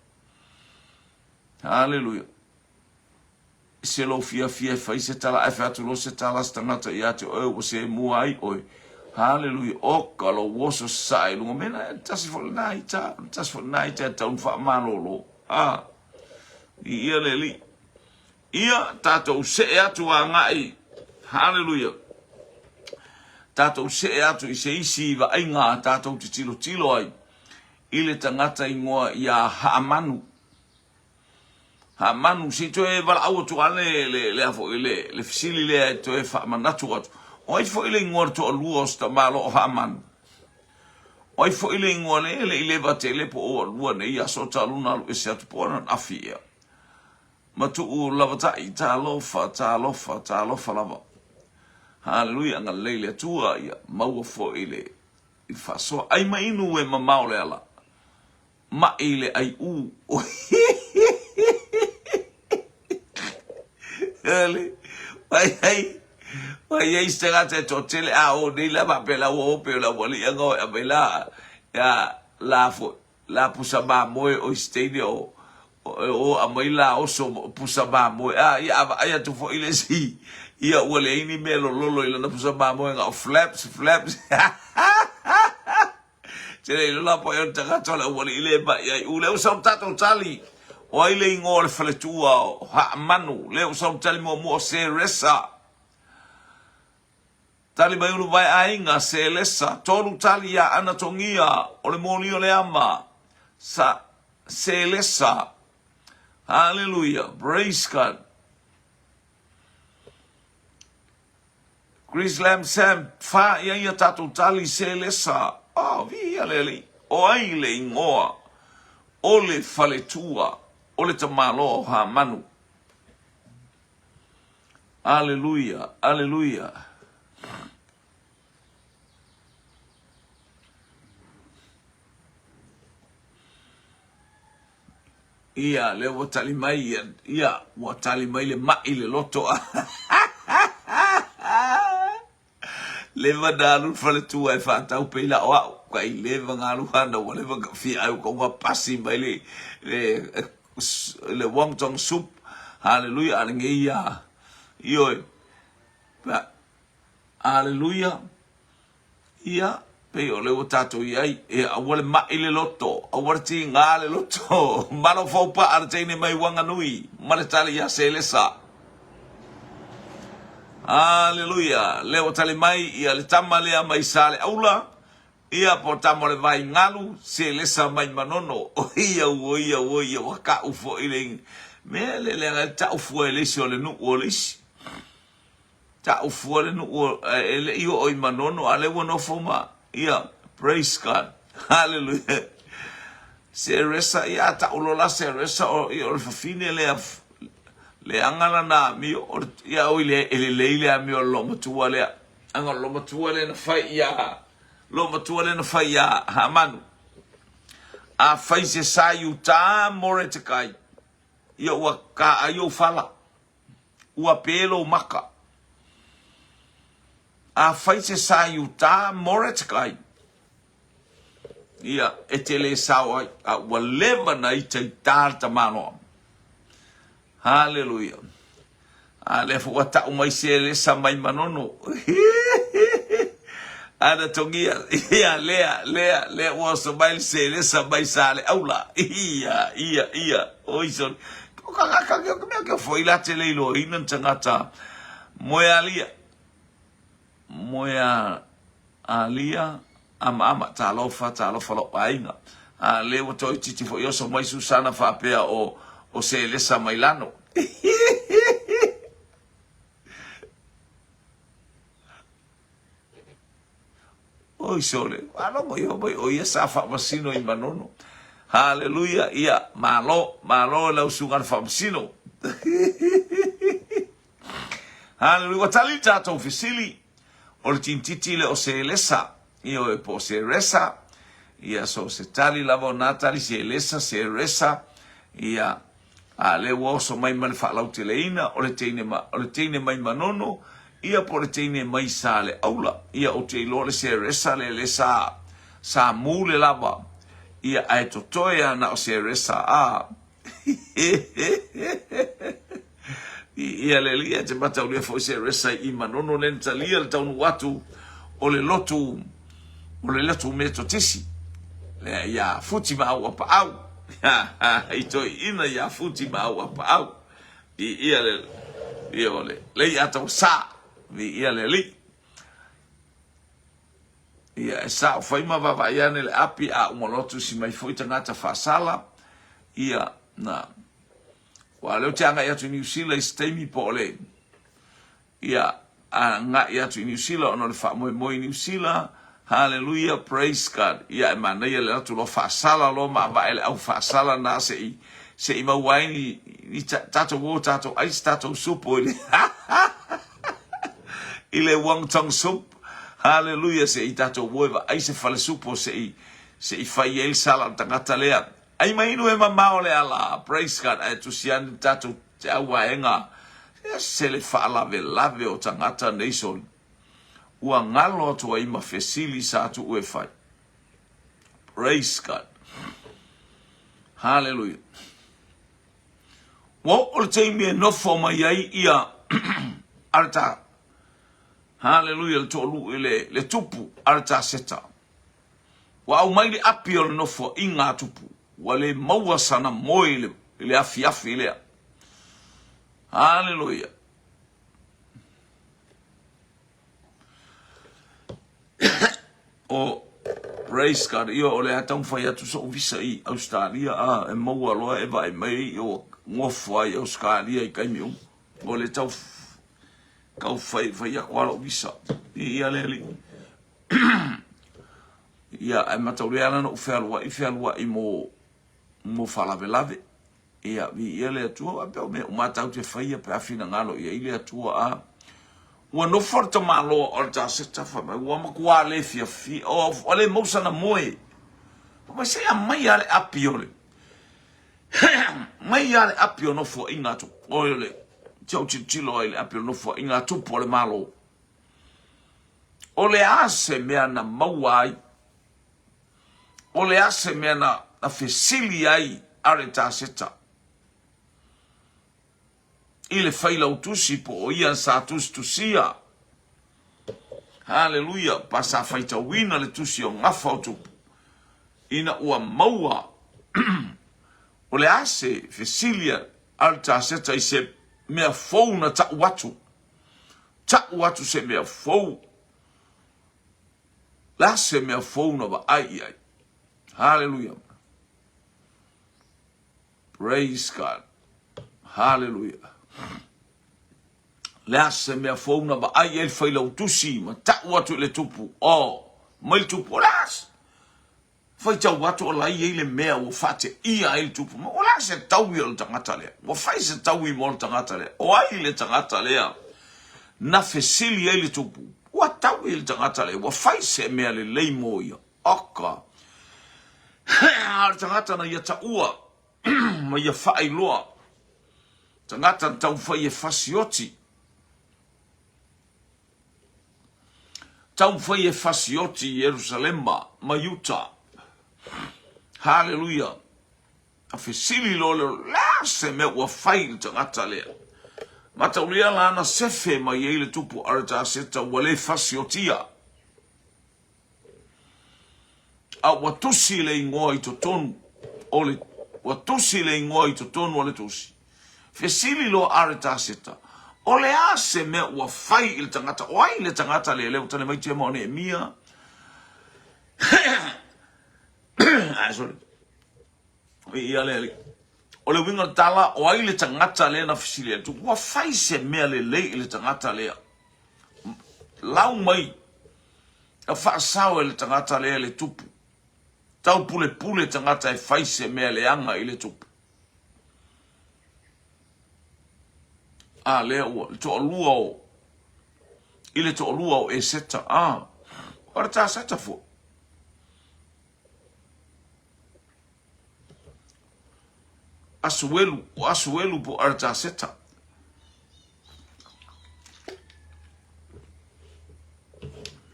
[SPEAKER 1] Haleluia. Se lou fiafia e fai se tala ae fai atu loa se tala a se tagata ia te oe ua semua ai oe. Haleluia! Oka lou oso sasae i luga. Mena e tasi foi lena ita, tasi foi lena ita e tatau ona faamalolo. A, viia le Alii. Ia, tatou see atu agai. Haleluia! Tatou see atu i se isi vaaiga a tatou te tilotilo ai i le tagata ingoa ia Haamanu. Haamanu, se i toe valaau atu lava le, le, le, a foi, le, le fesili lea e toe faamanatu atu. O ai foi le ingoa o le toalua o si tamaloa o Haamanu? O ai foi le ingoa lea e le i leva tele po o ua lua nei aso talu ona alu ese atu po o ananafi ea. Matuu lavatai, talofa, talofa, talofa lava. Haleluia, agalelei le Atua, ia maua foi le, i le faasoa. Ai ma inu e mamao le ala. Maʻi le ʻaiʻū. Ele, vai ai, vai ai se tagata e toatele, a o nei la faapea la ua ope o le aualii anga o e aumai la, ia, la foi, la pusa mamoe o isi teine o, o aumai la oso pusa mamoe, a, ia a vaai atu foi le isi, ia ua leai ni mea lololo i lana pusa mamoe na o flaps, flaps. Tele i lola po e o le tagata o le aualii le mai ai u. Lea ua sau le tatou tali. O ai le ingoa o le faletua o Haamanu? Lea ua sau le tali muamua o Seresa. Tali mai ulu vae aiga, Selesa. Tolu tali ia Anatogia o le moli o le ama. Sa Selesa. Hallelujah. Praise God. Chris Lam Sam, Fa ia ia tatou tali Selesa, Oh, viia le Alii, o ai le ingoa o le faletua o le tamaloa o Hamanu? Aleluia, aleluia. Ia, lea ua tali mai, ia, ia, ua tali mai le maʻi le loto. Leva na alu le faletua e faatau pei la o au, kai leva na alu hana, ua leva ka fia ai ka ua pasi mai le, le, le wonton soup. Hallelujah, ale ngei ia. Ioe. Hallelujah. Ia, pei o lea ua tatou i ai, ia aua le maʻi le loto, aua le tigā le loto, malo faupaʻa le teine mai Wanganui ma le tali iā Selesa. Aleluia! Lea ua tali mai ia le tama lea mai Saleaula, ia po o tama o le vai galu, Selesa mai Manono. Oia, oia, oia, ua taʻu foi le mea lea leaga e taʻu fua e le isi o le nuu o le isi. Ta'u fua le nu'u e le'i o'o i Manono a lea ua nofo ma ia praise God hallelujah Seresa ia a ta'u loa la Seresa o ia o le fafine lea leaga lana amio o le ia oi le e lelei le amio a le loomatua lea aga o le loomatua lea na fai ia loomatua lea na fai ia Hamanu a fai se sa i uta Moretekai ia ua ka ai ou fala Ua pē lou maka. A fai se sa i uta, Moretkai, ia, e te lē sao ai, a ua leva na ita i tā le tamaloa. Haleluia. A lea foi ua ta'u mai se lesa mai Manono. Ana togia, ia, lea, lea, lea ua oso mai le selesa mai Saleaula. Ia, ia, ia, oi sole. O ka ka ka ka mea ke foi la te le iloaina ni tagata moe alia. Moe a alia amaama talofa talofa lou aiga. A le ua toeitiiti foi oso mai Susana faapea o o Selesa mai lano. Oi sole, faalogo iho mai o ia sa faamasino i Manono. Haleluia, ia, malo, malo i lau susuga le faamasino. Haleluia, ua tali le tatou fesili, o le tintiti le o Selesa, ioe po o Seresa, ia so se tali lava o nā tali Selesa, Seresa, ia, A lea ua oso mai ma le faalauteleina, o le teine ma, o le teine mai Manono, ia po o le teine mai Saleaula. Ia ou te iloa le Seresa le le sa, sa mule lava, ia ae totoe a na o Seresa a. Viia le Alii, e te mataulia foi se resa i Manono lea na talia le taunuu atu o le lotu o le lotu Metotisi lea ia Futi ma Auapaau i toeaiina ia Futi ma Auapaau. Viia le ia o le Leiatausa, viia le Alii. Ia e sao fai ma vaavaai ane le api a uma loa tusi mai foi tagata faasala ia na Aua o lea ou te agai atu i Niu Sila i se taimi po o le ia agai atu i Niu Sila ona o le faamoemoe i Niu Sila. Hallelujah, praise God. Ia e manaia le atu loa faasala loa ma avae le au faasala na se i se i maua ai ni, ni tatou o tatou ai se tatou supo i le i le wonton soup. Hallelujah, se i tatou o e vaai se fale supo se i se i fai ai le sala o le tagata lea. Ai mai inu e mamao le ala, praise God, ae tusi ane tatou te au vaega, ese le faalavelave o tagata nei soli. Ua galo atu ai ma fesili sa tuu e fai. Praise God. Hallelujah. Ua oo le taimi e nofo mai ai ia Arata. Hallelujah, le toalu le, le tupu Artaseta. Ua aumai le api o le nofoaiga a Tupu, ua le maua sana moe i le, i le afiafi lea. Haleluia. O praise God, ia o le a taumafai atu so'u visa i Australia, a e maua loa e vaai mai ia ua gofo ai Australia i taimi uma. O le tau tau fai fai atu lava lo'u visa. Ia le alii. Ia, ae mataulia ala na ou fealuai, fealuai mo, mo faalavelave. Ia, viia le Atua, faapea o mea uma tatou te faia pe a finagalo i ai le Atua. A ua nofo le tamaloa o le Taseta fai mai, ua matua le fiafia, o, ua le maua sana moe. Fai mai, se i aumai lava le api o le, mai lava le api o nofoaiga a Tupu. O le, te ou tilotilo ai i le api o nofoaiga a Tupu o le Malo. O le a se mea na maua ai? O le a se mea na, na fesili ai Aretaseta i le failautusi po o ia sa tusitusia? Haleluia! Pa sa faitauina le tusi o Gafa o Tupu ina ua maua o le a se fesili a Aretaseta i se mea fou na tau atu? Tau atu se mea fou. Le a se mea fou na vaai i ai? Haleluia. Praise God. Haleluia. Le a se mea fou na vaai i ai le failautusi ma tau atu i le tupu. Oh, mai le tupu, o le a se? Faitau atu o la e i ai le mea ua faateia ai le tupu mai. O le a se taui o le tagata lea? Ua fai se taui mo le tagata lea? O ai le tagata lea na fesili ai le tupu? Ua taui le tagata lea, ua fai se mea lelei mo ia. Oka! A o le tagata na ia taua ma ia faailoa, tagata na taumafai e fasioti, Taumafai e fasioti i Ierusalema ma Iuta. Haleluia! A fesili loa lea, o le a se mea ua fai i le tagata lea? Mataulia la na sefe mai ai le tupu Aritaseta ua le fasiotia. A ua tusi le igoa i totonu o le, ua tusi le igoa i totonu o le tusi. Fesili loa Aretaseta, O le a se mea ua fai i le tagata? O ai le tagata lea? Lea ua tali mai Tema o Neemia. Ai, sorry. Ia le alii. O le uiga o le tala, o ai le tagata lea na fesili atu? Ua fai se mea lelei i le tagata lea. Lau mai, na faasao e le tagata lea le tupu. Taupulepule tagata e fai se mea leaga i le tupu. A lea ua, le toalua o, i le toalua o Eseta. A, o le Taseta foi. Asuelu, o Asuelu po o Aritaseta.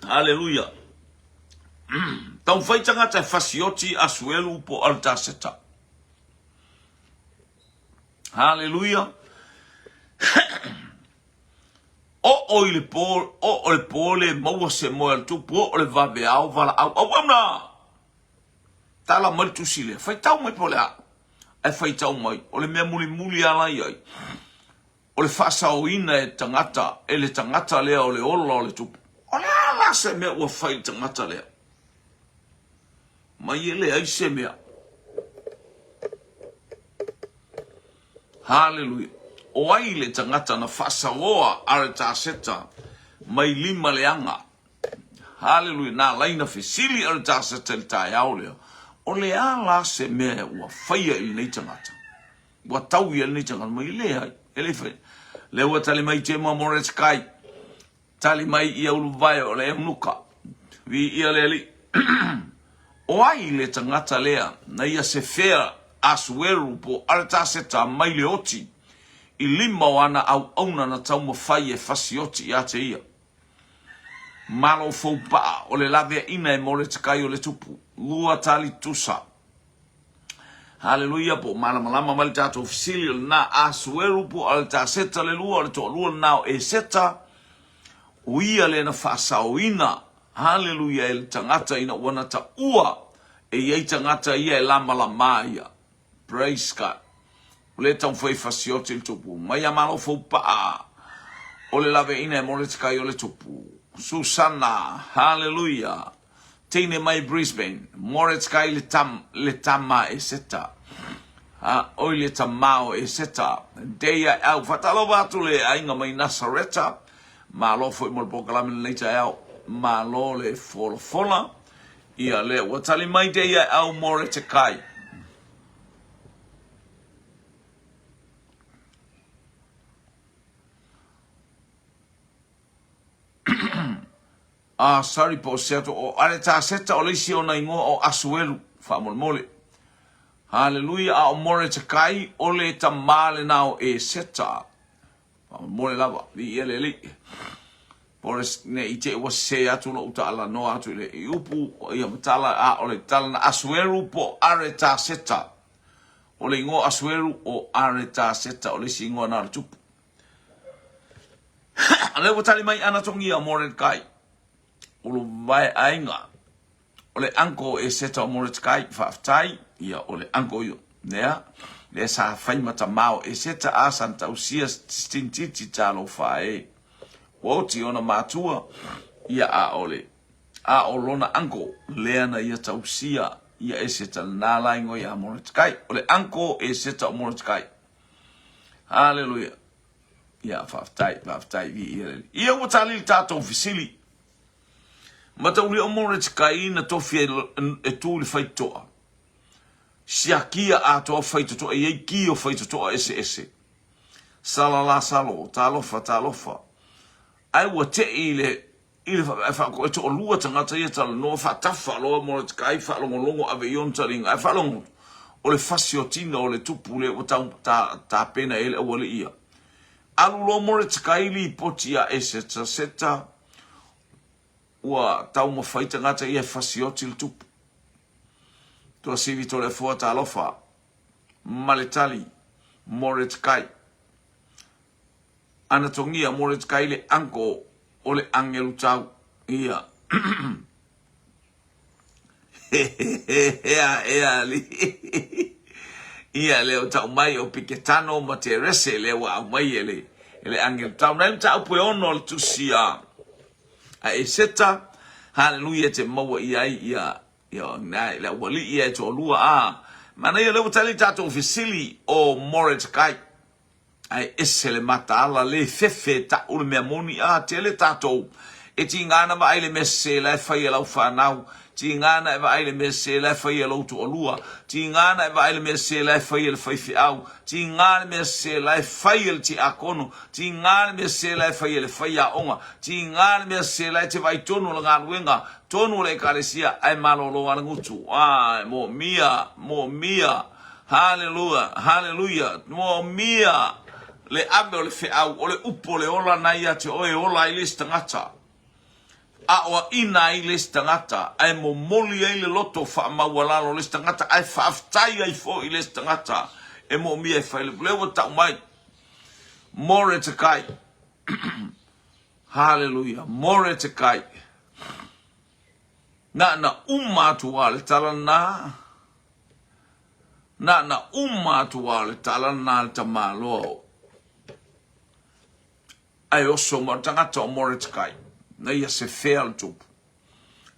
[SPEAKER 1] Haleluia. Taumafai tagata e fasioti Asuelu po o Aritaseta. Haleluia. Oo i le po, oo le po le maua se moe a le tupu, oo le vaveao valaau auauna! Tala mai le tusi lea, faitau mai po o le a? Ae faitau mai, o le mea mulimuli lava la i ai, o le faasaoina e tagata, e le tagata lea o le ola o le tupu. O le a la se mea ua fai i le tagata lea? Mai e leai se mea. Haleluia! O ai le tagata na faasaoa Aritaseta mai lima leaga? Haleluia! Na ala ai na fesili Aritaseta i le taeao lea, O le a la se mea ua faia i lenei tagata? Ua tau ia lenei tagata mai? Leai, e le i faia. Lea ua tali mai Tema Moretkai. Tali mai ia uluvae o le eunuka. Viia le Alii. O ai le tagata lea na ia sefea Asueru po Arataseta mai le oti i lima o ana auauna na taumafai e fasioti ia te ia? Malo foupaa o le laveaina e Moretekai o le tupu. Lua tali tusa. Haleluia, po o malamalama mai le tatou fesili, o lena Asueru po o Aletaseta le lua, o le toalua lena o Eseta, o ia lea na faasaoina, haleluia, e le tagata ina ua na taua e i ai tagata ia e lamalama ia. Praise God. O lea e taumafai e fasioti le tupu. Mai a malo foupaa o le laveaina e Moretekai o le tupu. Susana, haleluia. Teine mai Brisbane, Moretkai le tam, le tama e Seta. Ha, oi le tamā o Eseta. Dei ae au, faatalofa atu le aiga mai Nasareta. Malo foi mo le polokalame lenei taeao. Malo le folafola. Ia lea ua tali mai Dei ae au Moretekai. Ah, sorry po o se atu o Aretaseta o le isi ona igoa o Asueru, faamolemole. Haleluia, a o Moretekai o le tamā lena o Eseta. Faamolemole lava, viia le Alii. Po o le ne i te i ua sese atu lou taalanoa atu i le i upu, ia ma tala, a o le tala na Asueru po o Aretaseta. O le igoa o Asueru o Aretaseta o le isi igoa na o le tupu. A lea ua tali mai ana togia o Moredekai, o lo vae aiga, o le uncle o Eseta o Moredekai, faafetai, ia o le uncle ia, lea, lea sa fai ma tamā o Eseta, a sa na tausia stinititi talofa e, ua oti ona matua, ia a o le, a o lona uncle, lea na ia tausia ia Eseta, lena la ingoa ia Moredekai, o le uncle o Eseta o Moredekai. Haleluia. Ia, faafetai, faafetai, viia le Alii. Ia ua tali le tatou fesili. Matauli o Moreteka'i na tofi e, e tu i le faitotoa. Siakia atoa faitotoa, e i ai ki o faitotoa eseese. Salala salo, talofa, talofa. Ae ua tei i le I le faapea, e toalua tagata ia talanoa, faatafa loa Moretekai, faalogologo ave i ona taliga, ae faalogo, o le fasiotina o le tupu lea ua tau tapena i ai le aualii ia. Alu loa Moretekai lipoti ia Eseta, Seta, ua taumafai tagata ia e fasioti le tupu. Tuasivi Toleafoa talofa ma le tali, Moretekai. Anatongia Moretkai le uncle o le agelu tau ia. Ea ea ali. Ia lea o tau mai o Piketano ma Terese lea ua aumai e le e le agelu tau. Nai mataupu e ono o le tusi a a Eseta. Haleluia e te maua ia ai ia ia nai le aualii ia e toalua a. Manaia lea ua tali tatou fesili o Moretkai. Ae ese le mataala le fefe e ta'u le mea moni a tele tatou e tiga ana vaai le mea sese la e fai e lau fanau, tiga ana e vaai le mea sese la e fai e lou toalua, tiga ana e vaai le mea sese la e fai e le faifeau, tiga le mea sese la e fai e le tiakono, tiga le mea sese la e fai e le faiaoga, tiga le mea sese la e te vaai tonu o le galuega, tonu o le ekalesia ae malolo a le gutu. Ae moomia, moomia. Halelua, haleluia, moomia le ave o le feau, o le upu o le ola na ia te oe e ola ai le isi tagata, aoaina ai le isi tagata, ae momoli ai le loto faamaualalo o le isi tagata, ae faafetai ai foi le isi tagata e moomia e fai le upu. Lea ua tau mai, Moretekai. Haleluia. Moretekai. Na na uma atu a le tala na. Na na uma atu a le tala na le tamaloa. Ae oso ma tagata o Moretekai. Na ia se fea le tupu.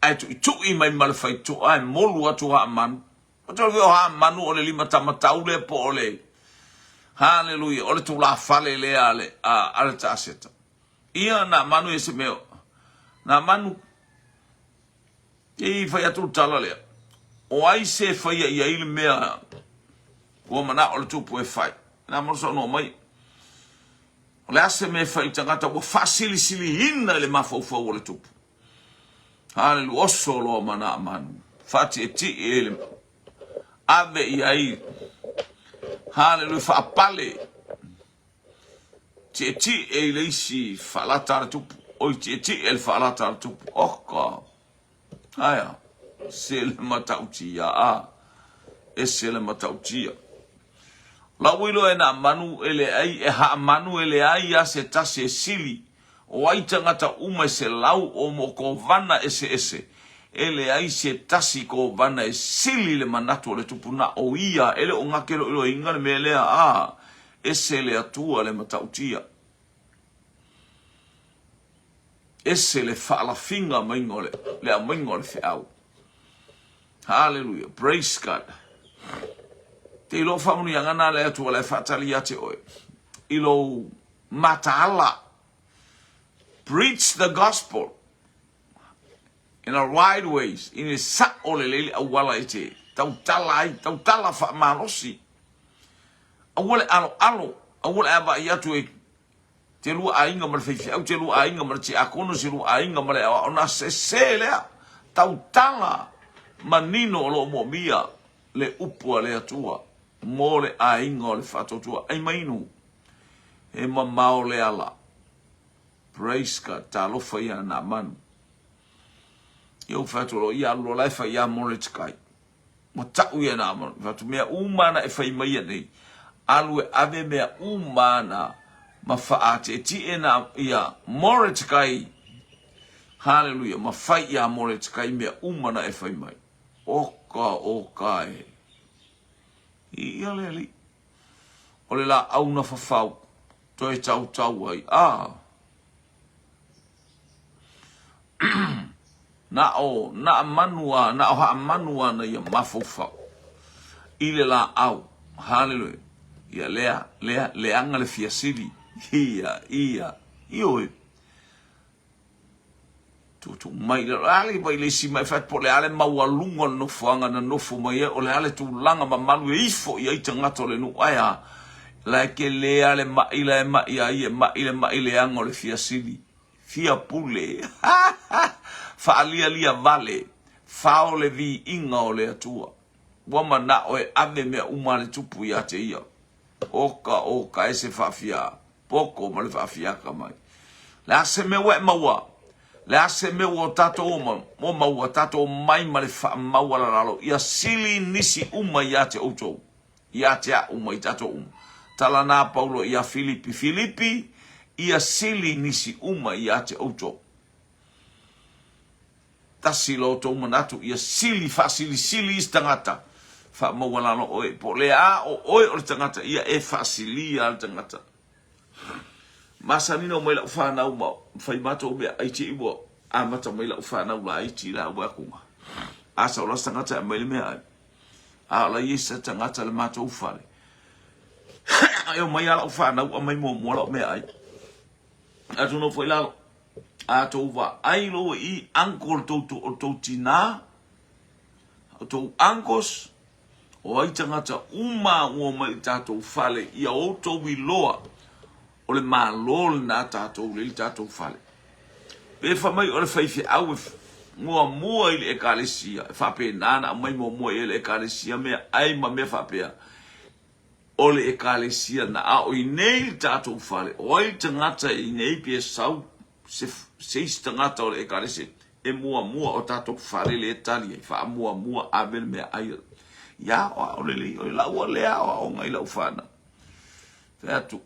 [SPEAKER 1] Ae tuitui mai ma le faitoa e molu atu Haamanu. O te o Haamanu o le lima tamatau lea po o le Haleluia, o le tulafale lea a le, a, a le taaseta. Ia, na manu e se mea. Na manu, i fai atu le tala lea. O ai se faia i ai le mea ua manao le tupu e fai. Na manu saunoa mai. O le a se mea e fai i tagata ua faasilisiliina i le mafaufau o le tupu. Haleluia, oso loa ma Naamanu, faatietie le ave i ai, haleluia, faapale, tietie i le isi faalata a le tupu, oi tietie i le faalata a le tupu, oka, aia, se le matautia, a, ese le matautia. Lau iloa e Naamanu e leai, e Haamanu e leai a se tasi e sili O ai tagata uma e selau o mo kovana eseese, e leai se tasi kovana e sili le manatu o le tupuna o ia, e le o gakeloiloiina le mea lea, a, ese le Atua le matautia. Ese le faalafiga maiga o le, le aumaiga o le feau. Hallelujah. Praise God. Te iloa faamanuiaga na le Atua la e faatali ia te oe. I lou mataala. Preach the gospel in a right ways, i le sa'o lelei le auala e te tautala ai, tautala faamalosi. Aua le aloalo, aua le avaai atu e te lua aiga ma le faifeau, te lua aiga ma le tiakono, se lua aiga ma le aoao, na sese lea. Tautala manino o lo o moomia le upu a le Atua mo le aiga o le faatuatua. Ai mainu. He mamao le ala. Praise God. Talofa ia Naamanu. Ia u fai atu lo ia alu loa la e fai ia Mordecai. Ua tau ia Naamanu. Fai atu mea uma na e fai mai ia nei. Alu e ave mea uma na ma faateetie na ia Mordecai. Hallelujah. Ma fai ia Mordecai mea uma na e fai mai. Oka, oka e. Ia le alii. O le laau na fafau, toe tautau ai, a. Na o, na manu a, na o haamanu ana ia mafaufau i le laau. Haleluia. Ia lea, lea, leaga le fia sili. Ia, ia, ioe. Tuutuu mai le a le mai le isi mai fai po o le a le maualuga o le nofoaga na nofo mai ai, o le a le tulaga mamalu e ifo i ai tagata o le nuu. Ae a? La e tele lava le mai la e mai ai, e mai le mai leaga o le fia sili, fia pule, faalialia vale, fao le viiga o le Atua. Ua manao e ave mea uma a le Tupu ia te ia. Oka, oka, e se faafia poto ma le faafiaka mai. Le a se mea ua e maua? Le a se mea ua o tatou ua maua, tatou omai ma le faamaualalalo, ia sili nisi uma ia te outou, ia te a'u ma i tatou uma. Tala na Paulo ia Filipi, Filipi, ia sili nisi uma ia te outou. Tasi lo outou manatu ia sili faasilisili isi tagata, faamaualalo oe, po o le a o oe o le tagata, ia e faasilia le tagata. Masani na omai lau fanau ma fai matou meaai te i ua amata mai lau fanau laiti la ua akuga. A sau la se tagata e aumai le meaai. A o la i se tagata le matou fale. E omai a lau fanau aumai muamua lau meaai. Atu nofo i lalo. A tou vaai loa i uncle tou o tou tinā, o tou uncles, o ai tagata uma ua omai i tatou fale, ia outou iloa o le Malo lena tatou lea i tatou fale. Pe fai mai o le faifeau e muamua i le ekalesia, e faapena na aumai muamua i ai le ekalesia meaai ma mea faapea. O le Ekalesia na a o inei le tatou fale, o ai le tagata i inei pe sau se, se isi tagata o le Ekalesia e muamua o tatou fale le tali ai, faamuamua ave le meaai. Ia aoao lelei oe, lau lea aoaoga i lau fanau. Fai atu,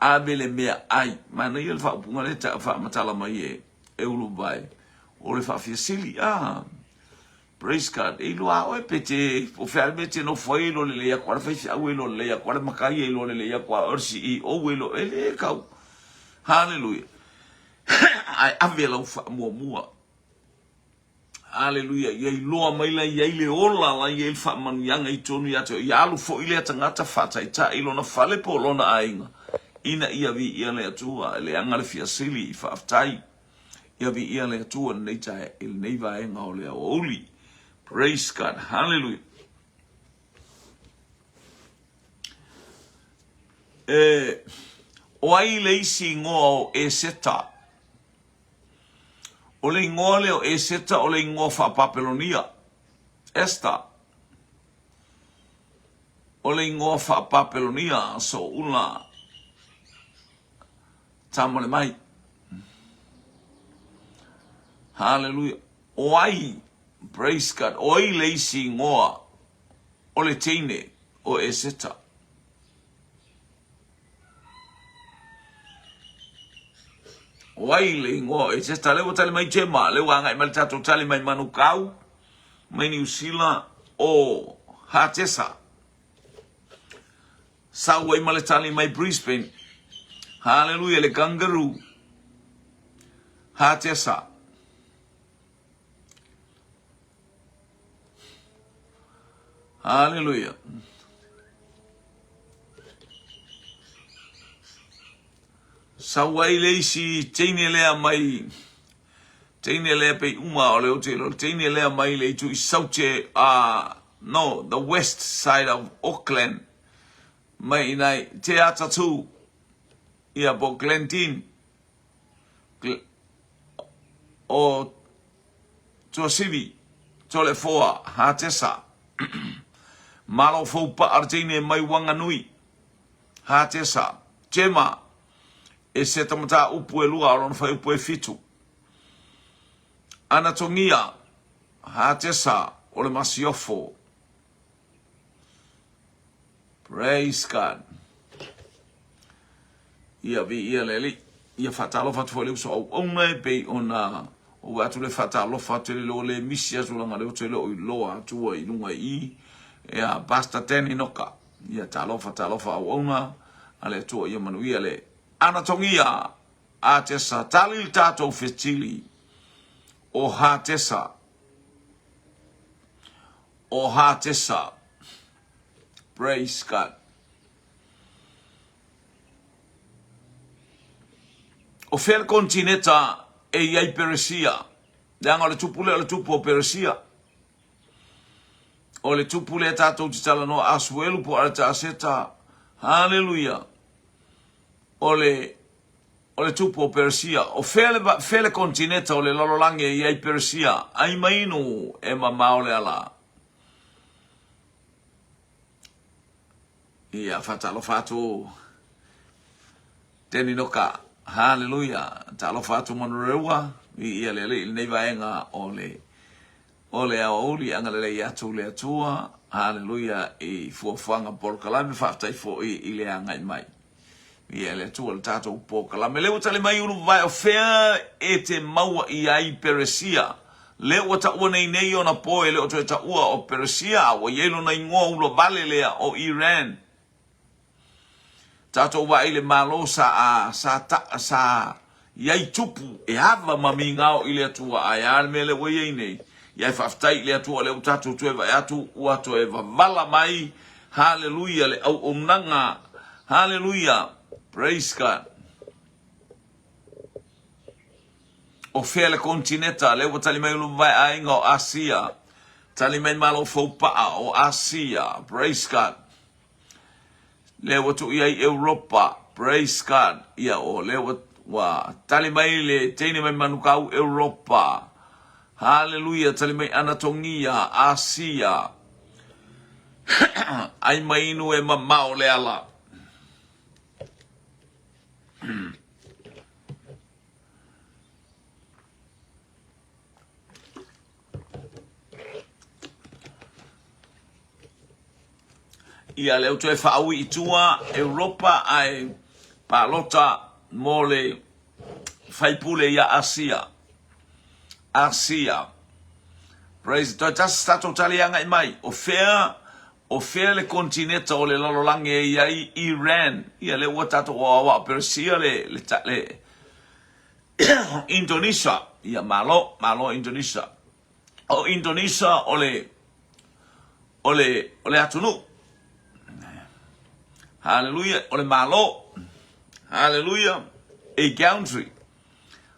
[SPEAKER 1] Ave le mea ai. Manaia le faaupuga lea e faamatala mai e e Uluvae, o le faafiasili, ah. Praise God. E iloa a oe pe te, o fea le mea e te nofo ai e iloa lelei atu a le faifeau e iloa lelei atu a le matai e iloa lelei atu a oe le CEO e iloa, e le tau. Hallelujah. Ae ave lau faamuamua. Aleluia, ia iloa mai la i ai le ola la i ai le faamanuiaga i totonu ia te oe. Ia alu foi lea tagata faataitai i lona fale po o lona aiga, ina ia viia le Atua. E leaga le fia sili, faafetai. Ia viia le Atua i lenei tae, i lenei vaega o le aoauli. Praise God, hallelujah. E, o ai le isi igoa o Eseta? O le igoa lea o Eseta o le igoa faa-Papelonia. Esta. O le igoa faa-Papelonia, Soula. Tamale mai. Hallelujah. O ai, praise God, o ai le isi igoa o le teine o Eseta? O ai le igoa o Eseta? Lea ua tali mai Jema, lea ua agai mai le tatou tali mai Manukau, mai Niu Sila, o Hatesa. Sau ai ma le tali mai Brisbane. Haleluia, le kangaroo. Hatesa. Haleluia. Sau ai le isi teine lea mai teine lea pei uma o le ote lo teine lea mai le itu i saute a no the west side of Auckland mai inai te atatu ia po Glendine o Tuasivi, Toleafoa, Hatesa, Malo fou pa'a le teine mai Wanganui, Hatesa, Jema, e se tamatā upu e lua o lona whaiupu e fitu. Anatongia, Hatesa, o le Masiofo. Praise God. Ia viia le Alii. Ia faatalofa atu foi le uso auauna e pei ona ou atu le faatalofa atu le lo le misi atu langa le oto le o iloa atu i lunga i ia Pastor Danny Noka. Ia talofa talofa auauna a le Atua ia manuia le anatongia a tesa tali le tatou fetili o Hatesa o Hatesa. Praise God. O fea le konetineta e i ai Peresia? Leaga o le tupu lea o le tupu o Peresia. O le tupu lea tatou te talanoa Asuelu po o Arataseta. Haleluia. O le o le tupu o Peresia. O fea le, fea le konetineta o le lalolagi e i ai Peresia? Ai mainu e mamao le ala. Ia, faatalofa atu Danny Noka. Haleluia. Talofa atu Manurewa. Viia le Alii i lenei vaega o le o le aoauli agalelei atu le Atua. Haleluia i fuafuaga polokalame faafetai foi i le agai mai. Ia le Atua le tatou polokalame. Lea ua tali mai Uluvae o fea e te maua i ai Peresia. Lea ua taua nei nei ona po e le o toe taua o Peresia a ua i ai lona igoa ulavale lea o Iran. Tatou vaai i le Malo sa a sa ta sa i ai tupu e ava ma migao i le Atua ae a le mea lea ua i ai nei? Ia e faafetai i le Atua lea ua tatou toe vaai atu ua toe vavala mai haleluia le auaunaga haleluia praise God. O fea le konetineta lea ua tali mai uluvae aiga o Asia tali mai Malo fou pa'a o Asia praise God. Lea ua tuu i ai Europa, praise God, ia o lea ua, ua tali mai le teine mai Manukau Europa, haleluia, tali mai Anatogia, Asia, ai mai inu e mamao le ala. Ia, lea ua toe faaui i tua Europa ae Palota mo le faipule ia Asia. Asia. Praise toe tasi tatou tali agai mai. O fea o fea le kontineta o le lalolagi e i ai Iran? Ia lea ua tatou aoao Peresia le le le Indonesia. Ia malo, malo Indonesia. O Indonesia o le o le o le atunuu. Hallelujah, o le malo. Hallelujah, a country.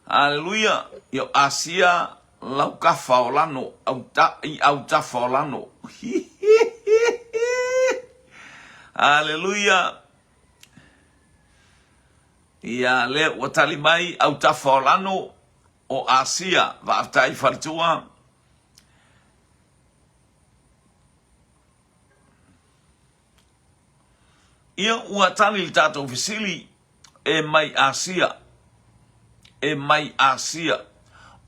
[SPEAKER 1] Hallelujah, ia Asia laukafa o lano, au ta, i autafa o lano. Hallelujah. Ia lea ua tali mai autafa o lano o Asia, faafetai faletua. Ia ua tali le tatou fesili e mai Asia, e mai Asia.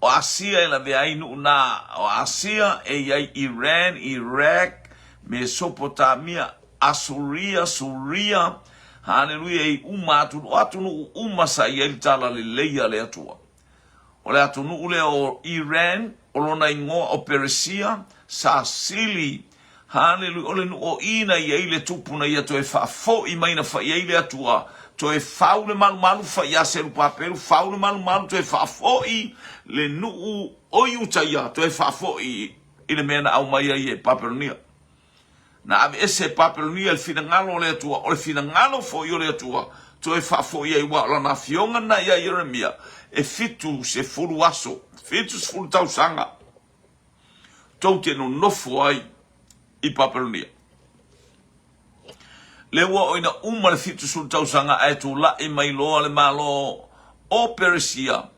[SPEAKER 1] O Asia e lavea ai nuu na, o Asia e i ai Iran, Iraq, Mesopotamia, Asuria, Suria, haleluia, e i uma atunuu, o atunuu uma sa i ai le talalelei a le Atua. O le atunuu lea o Iran, o lona igoa o Peresia, sa sili, haleluia, o le nuu o i na i ai le tupu na ia toe faafoi mai na fai ai le Atua, toe fau le malumalu fai ia Serupapelu, fau le malumalu toe faafoi le nuu o Iuta ia, toe faafoi i le mea na aumai ai e Papelonia. Na aveese e Papelonia le finagalo o le Atua, o le finagalo foi o le Atua, toe faafoi ai, aua o lana afioga lena ia Ieremia, e 70 aso, 70 tausaga, tou te nonofo ai i Papelonia. Lea ua oo ina uma le 70 tausaga ae tulai mai loa le Malo o Peresia,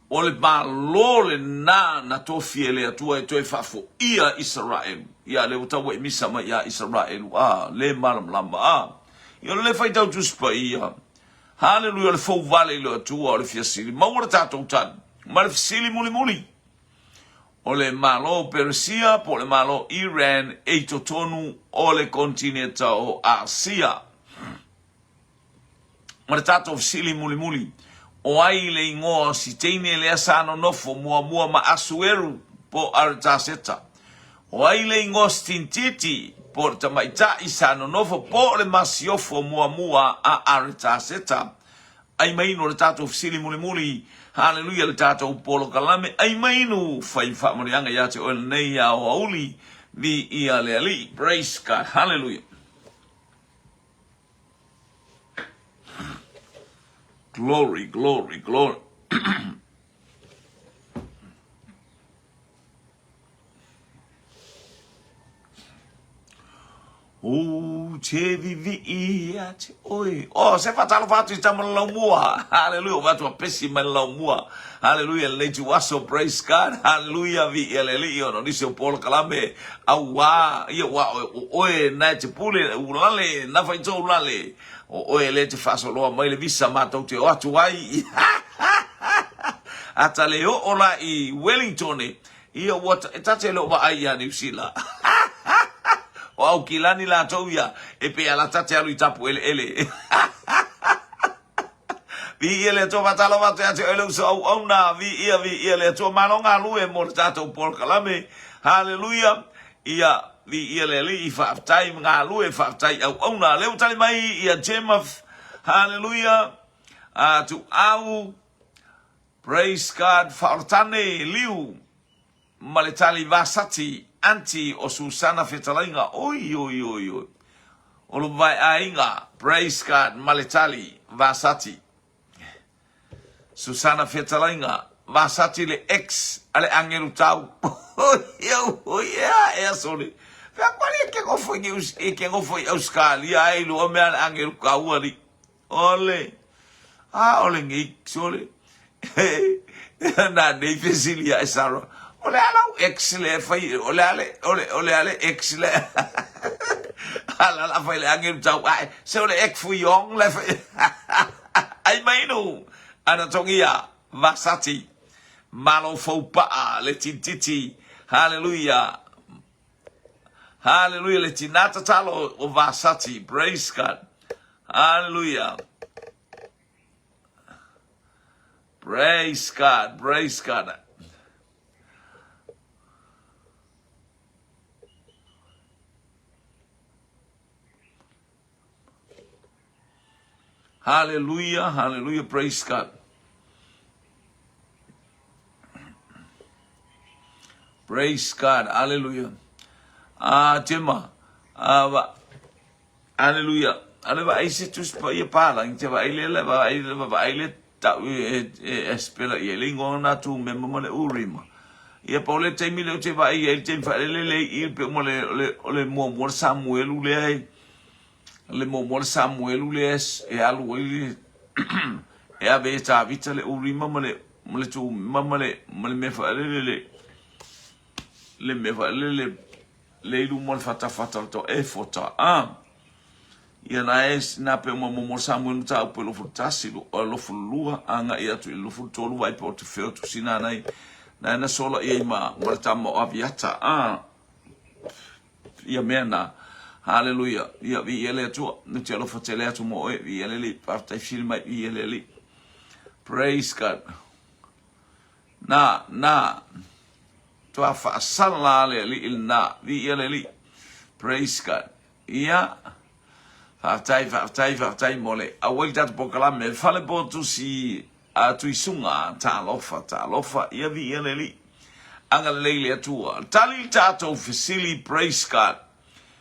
[SPEAKER 1] o le Malo lena na tofi e le Atua e toe faafoia Isaraelu. Ia, lea ua tau e misa mai ia Isaraelu, a, le malamalama, a. Ia, o le le faitau Tusi Paia. Haleluia, o le fou vale i le Atua, o le fia sili. Maua le tatou tali, ma le fesili mulimuli. O le Malo Peresia po o le Malo Iran e i totonu o le konetineta o Asia. Ma le tatou fesili mulimuli, o ai le igoa o si teine lea sa nonofo muamua ma Asueru po o Aritaseta? O ai le igoa o si tinititi po o le tamaitai sa nonofo po o le masiofo muamua a Aritaseta? Ai mainu o le tatou fesili mulimuli, haleluia le tatou polokalame, ai mainu fai faamanuiaga ia te oe lenei aoauli, viia le Alii, praise God, haleluia. Glory, glory, glory. Ou te vivii ia te oe. Oh, se faatalofa atu i tama le laumua. Hallelujah. Ua atu a pesi mai le laumua. Hallelujah. Lenei ituaso, praise God. Hallelujah. Viia le Alii ona o nisi o polokalame. Auā, ia ua o oe na e te pule, ulale, na fai tou ulale. O oe lea te faasoloa mai le visa matou te o atu ai. Ata le oo la i Wellington e. Ia ua e ta te le o vaai ia Niu Sila. O Aukilani latou ia e pei a la ta te alu i tapu eleele. Viia le Atua faatalofa atu ia te oe le uso auauna. Viia, viia le Atua. Malo galue mo le tatou polokalame. Haleluia. Ia, viia le Alii, faafetai galue, faafetai auauna. Lea ua tali mai ia Jemaf. Haleluia. A Tuau. Praise God. Faaolatane, Liu ma le tali Vasati, aunty o Susana Fetalaiga. Oi, oi, oi, oi. O lo vaeaiga. Praise God. Ma le tali Vasati. Susana Fetalaiga, Vasati le ex a le agelu tau. Oi, ea, ea sole. Fea koa le ke gofo i ke gofo i Australia ai lua mea le agelu kau ali. Ole. A ole ngei sole. Na nei fesili ia e Sarah. O le a lau ex le fai, o le a le, o le, o le a le ex le. A la la fai le agelu tau ae, se o le ex fui yong le fai. Ai mainu, ana tongia, Vasati, malo fou paa, le tintiti, hallelujah, hallelujah, le tina tatalo o Vasati, praise God, hallelujah. Praise God, praise God. Hallelujah, hallelujah, praise God. Praise God, hallelujah. Ah, Gemma, ah, va, hallelujah. Ale va ai se tus pa ia pala, te va ai le le va ai le va ai le ta e e spela ia le ngona tu me mo le urima. Ia pa le taimi le te va ai le taimi fa le le i pe mo le le le mo mo Samuel le ai le muamua le Samuelu lea e alu ai le e ave e Tavita le Urima ma le ma le Tumima ma le ma le mea faalele le le mea faalele le i luma o le fatafata o le tau efota a ia na e na pe uma muamua le Samuelu mataupu e 21 22 agai atu i le 23 vaai pe o te feo tusina nai na na sola i ai ma ma le tama o Aviata a ia mea na. Haleluia. Ia, viia le Atua. Nu te alofa tele atu mo oe. Viia le Alii. Faafetai fesili mai. Viia le Alii. Praise God. Na, na. Toa faasala le Alii lena. Viia le Alii. Praise God. Ia. Faafetai, faafetai, faafetai mo le auai tatou polokalame. Fale po tusi a Tuisuga, talofa, talofa, ia viia le Alii. Agalelei le Atua. Tali le tatou fesili, praise God.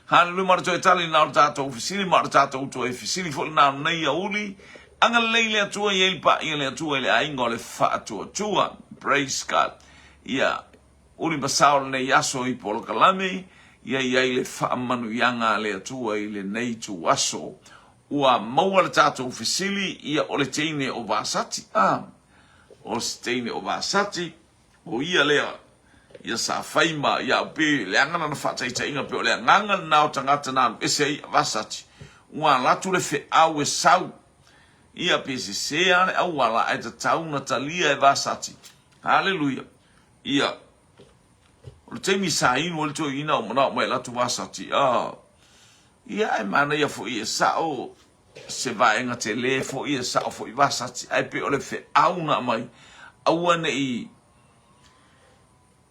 [SPEAKER 1] Hallelujah, ma le toe tali na o le tatou fesili, ma o le tatou toe fesili foi lena o lenei aoauli. Agalelei le Atua, i ai le paia le Atua i le aiga o le faatuatua. Praise God. Ia, uli ma sao lenei aso i polokalame, ia i ai le faamanuiaga a le Atua i lenei ituaso. Ua maua le tatou fesili, ia o le teine o Vasati, a, o se teine o Vasati, o ia lea, ia sa fai ma, ia pe leaga lana faataitaiga, pe o le agaga lena o tagata na alu ese ai a Vasati, ua alu atu le feau e sau, ia pe sese lava le auala ae tatau ona talia e Vasati. Haleluia. Ia, o le taimi sa inu ai le toeaina o manao mai e alu atu Vasati, a, Ia, ae manaia foi e sao se vaega tele foi e sao foi Vasati, ae pei o le feau na aumai, aua ne i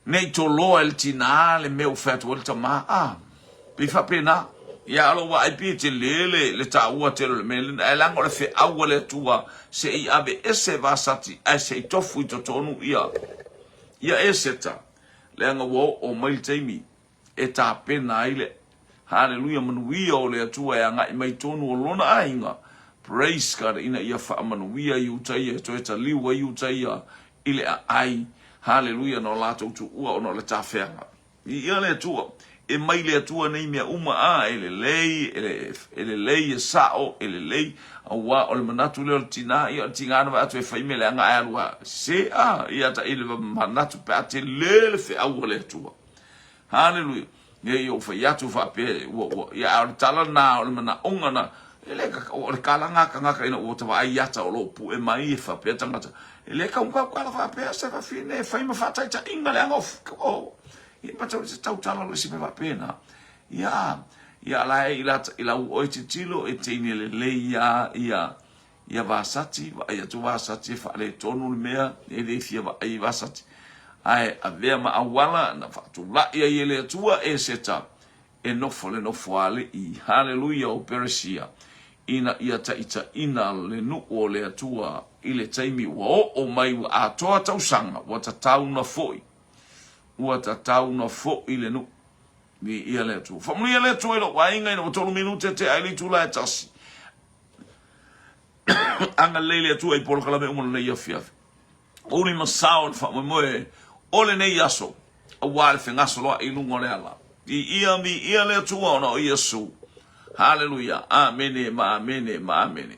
[SPEAKER 1] ne i toloa e le tinā le mea ua fai atu ai le tamā, a, pei faapena. Ia, a o lou vaai pei e tele le, le taua tele o le mea lena, ae leaga o le feau a le Atua se i ave ese Vasati ae se i tofu i totonu ia, ia Eseta, leaga ua oo mai le taimi e tapena ai le Haleluia manuia o le Atua e agai mai tonu o lona aiga Praise God ina ia faamanuia i uta ia e toe taliu ai uta ia i le aai Haleluia na o latou tuua ona o le tafeaga Viia le Atua e mai le Atua nei mea uma a e lelei e lelei e sao e lelei aua o le manatu lea o le tina ia o le tiga na vaai atu e fai mea leaga ae alu a se a ia ta i le manatu pe a tele le feau a le Atua Haleluia. Ne i ou fai atu faapea, ua, ua, ia, a o le tala lena, o le manaoga na, e le, o le kalaga a tagata ina ua ta vaai i ata o lo o pue mai e faapea tagata, e le kaukau kala faapea se fafine e fai ma faataitaiga leaga o, o, ia ma tau se tautala o le isi mea faapena. Ia, ia la e i la, i lau oe tilotilo e teine lelei ia, ia, Ia Vasati, vaai atu Vasati e faaletonu le mea, e le fia vaai i Vasati. Ae avea ma auala na faatulai ai e le Atua Eseta e nofo le nofoalii, haleluia, o Peresia, ina ia taitaiina le nuu o le Atua i le taimi ua oo mai ua atoa tausaga, ua tatau ona foi, ua tatau ona foi le nuu. Viia le Atua. Faamanuia le Atua i lou aiga ina ua tolu minute tea ai le itula e tasi. Agalelei le Atua i polokalame uma o lenei afiafi. Uli ma sao le faamoemoe o lenei aso, aua le fegasoloai i luga o le ala. Viia, viia le Atua ona o Iesu. Haleluia. Amene ma amene ma amene.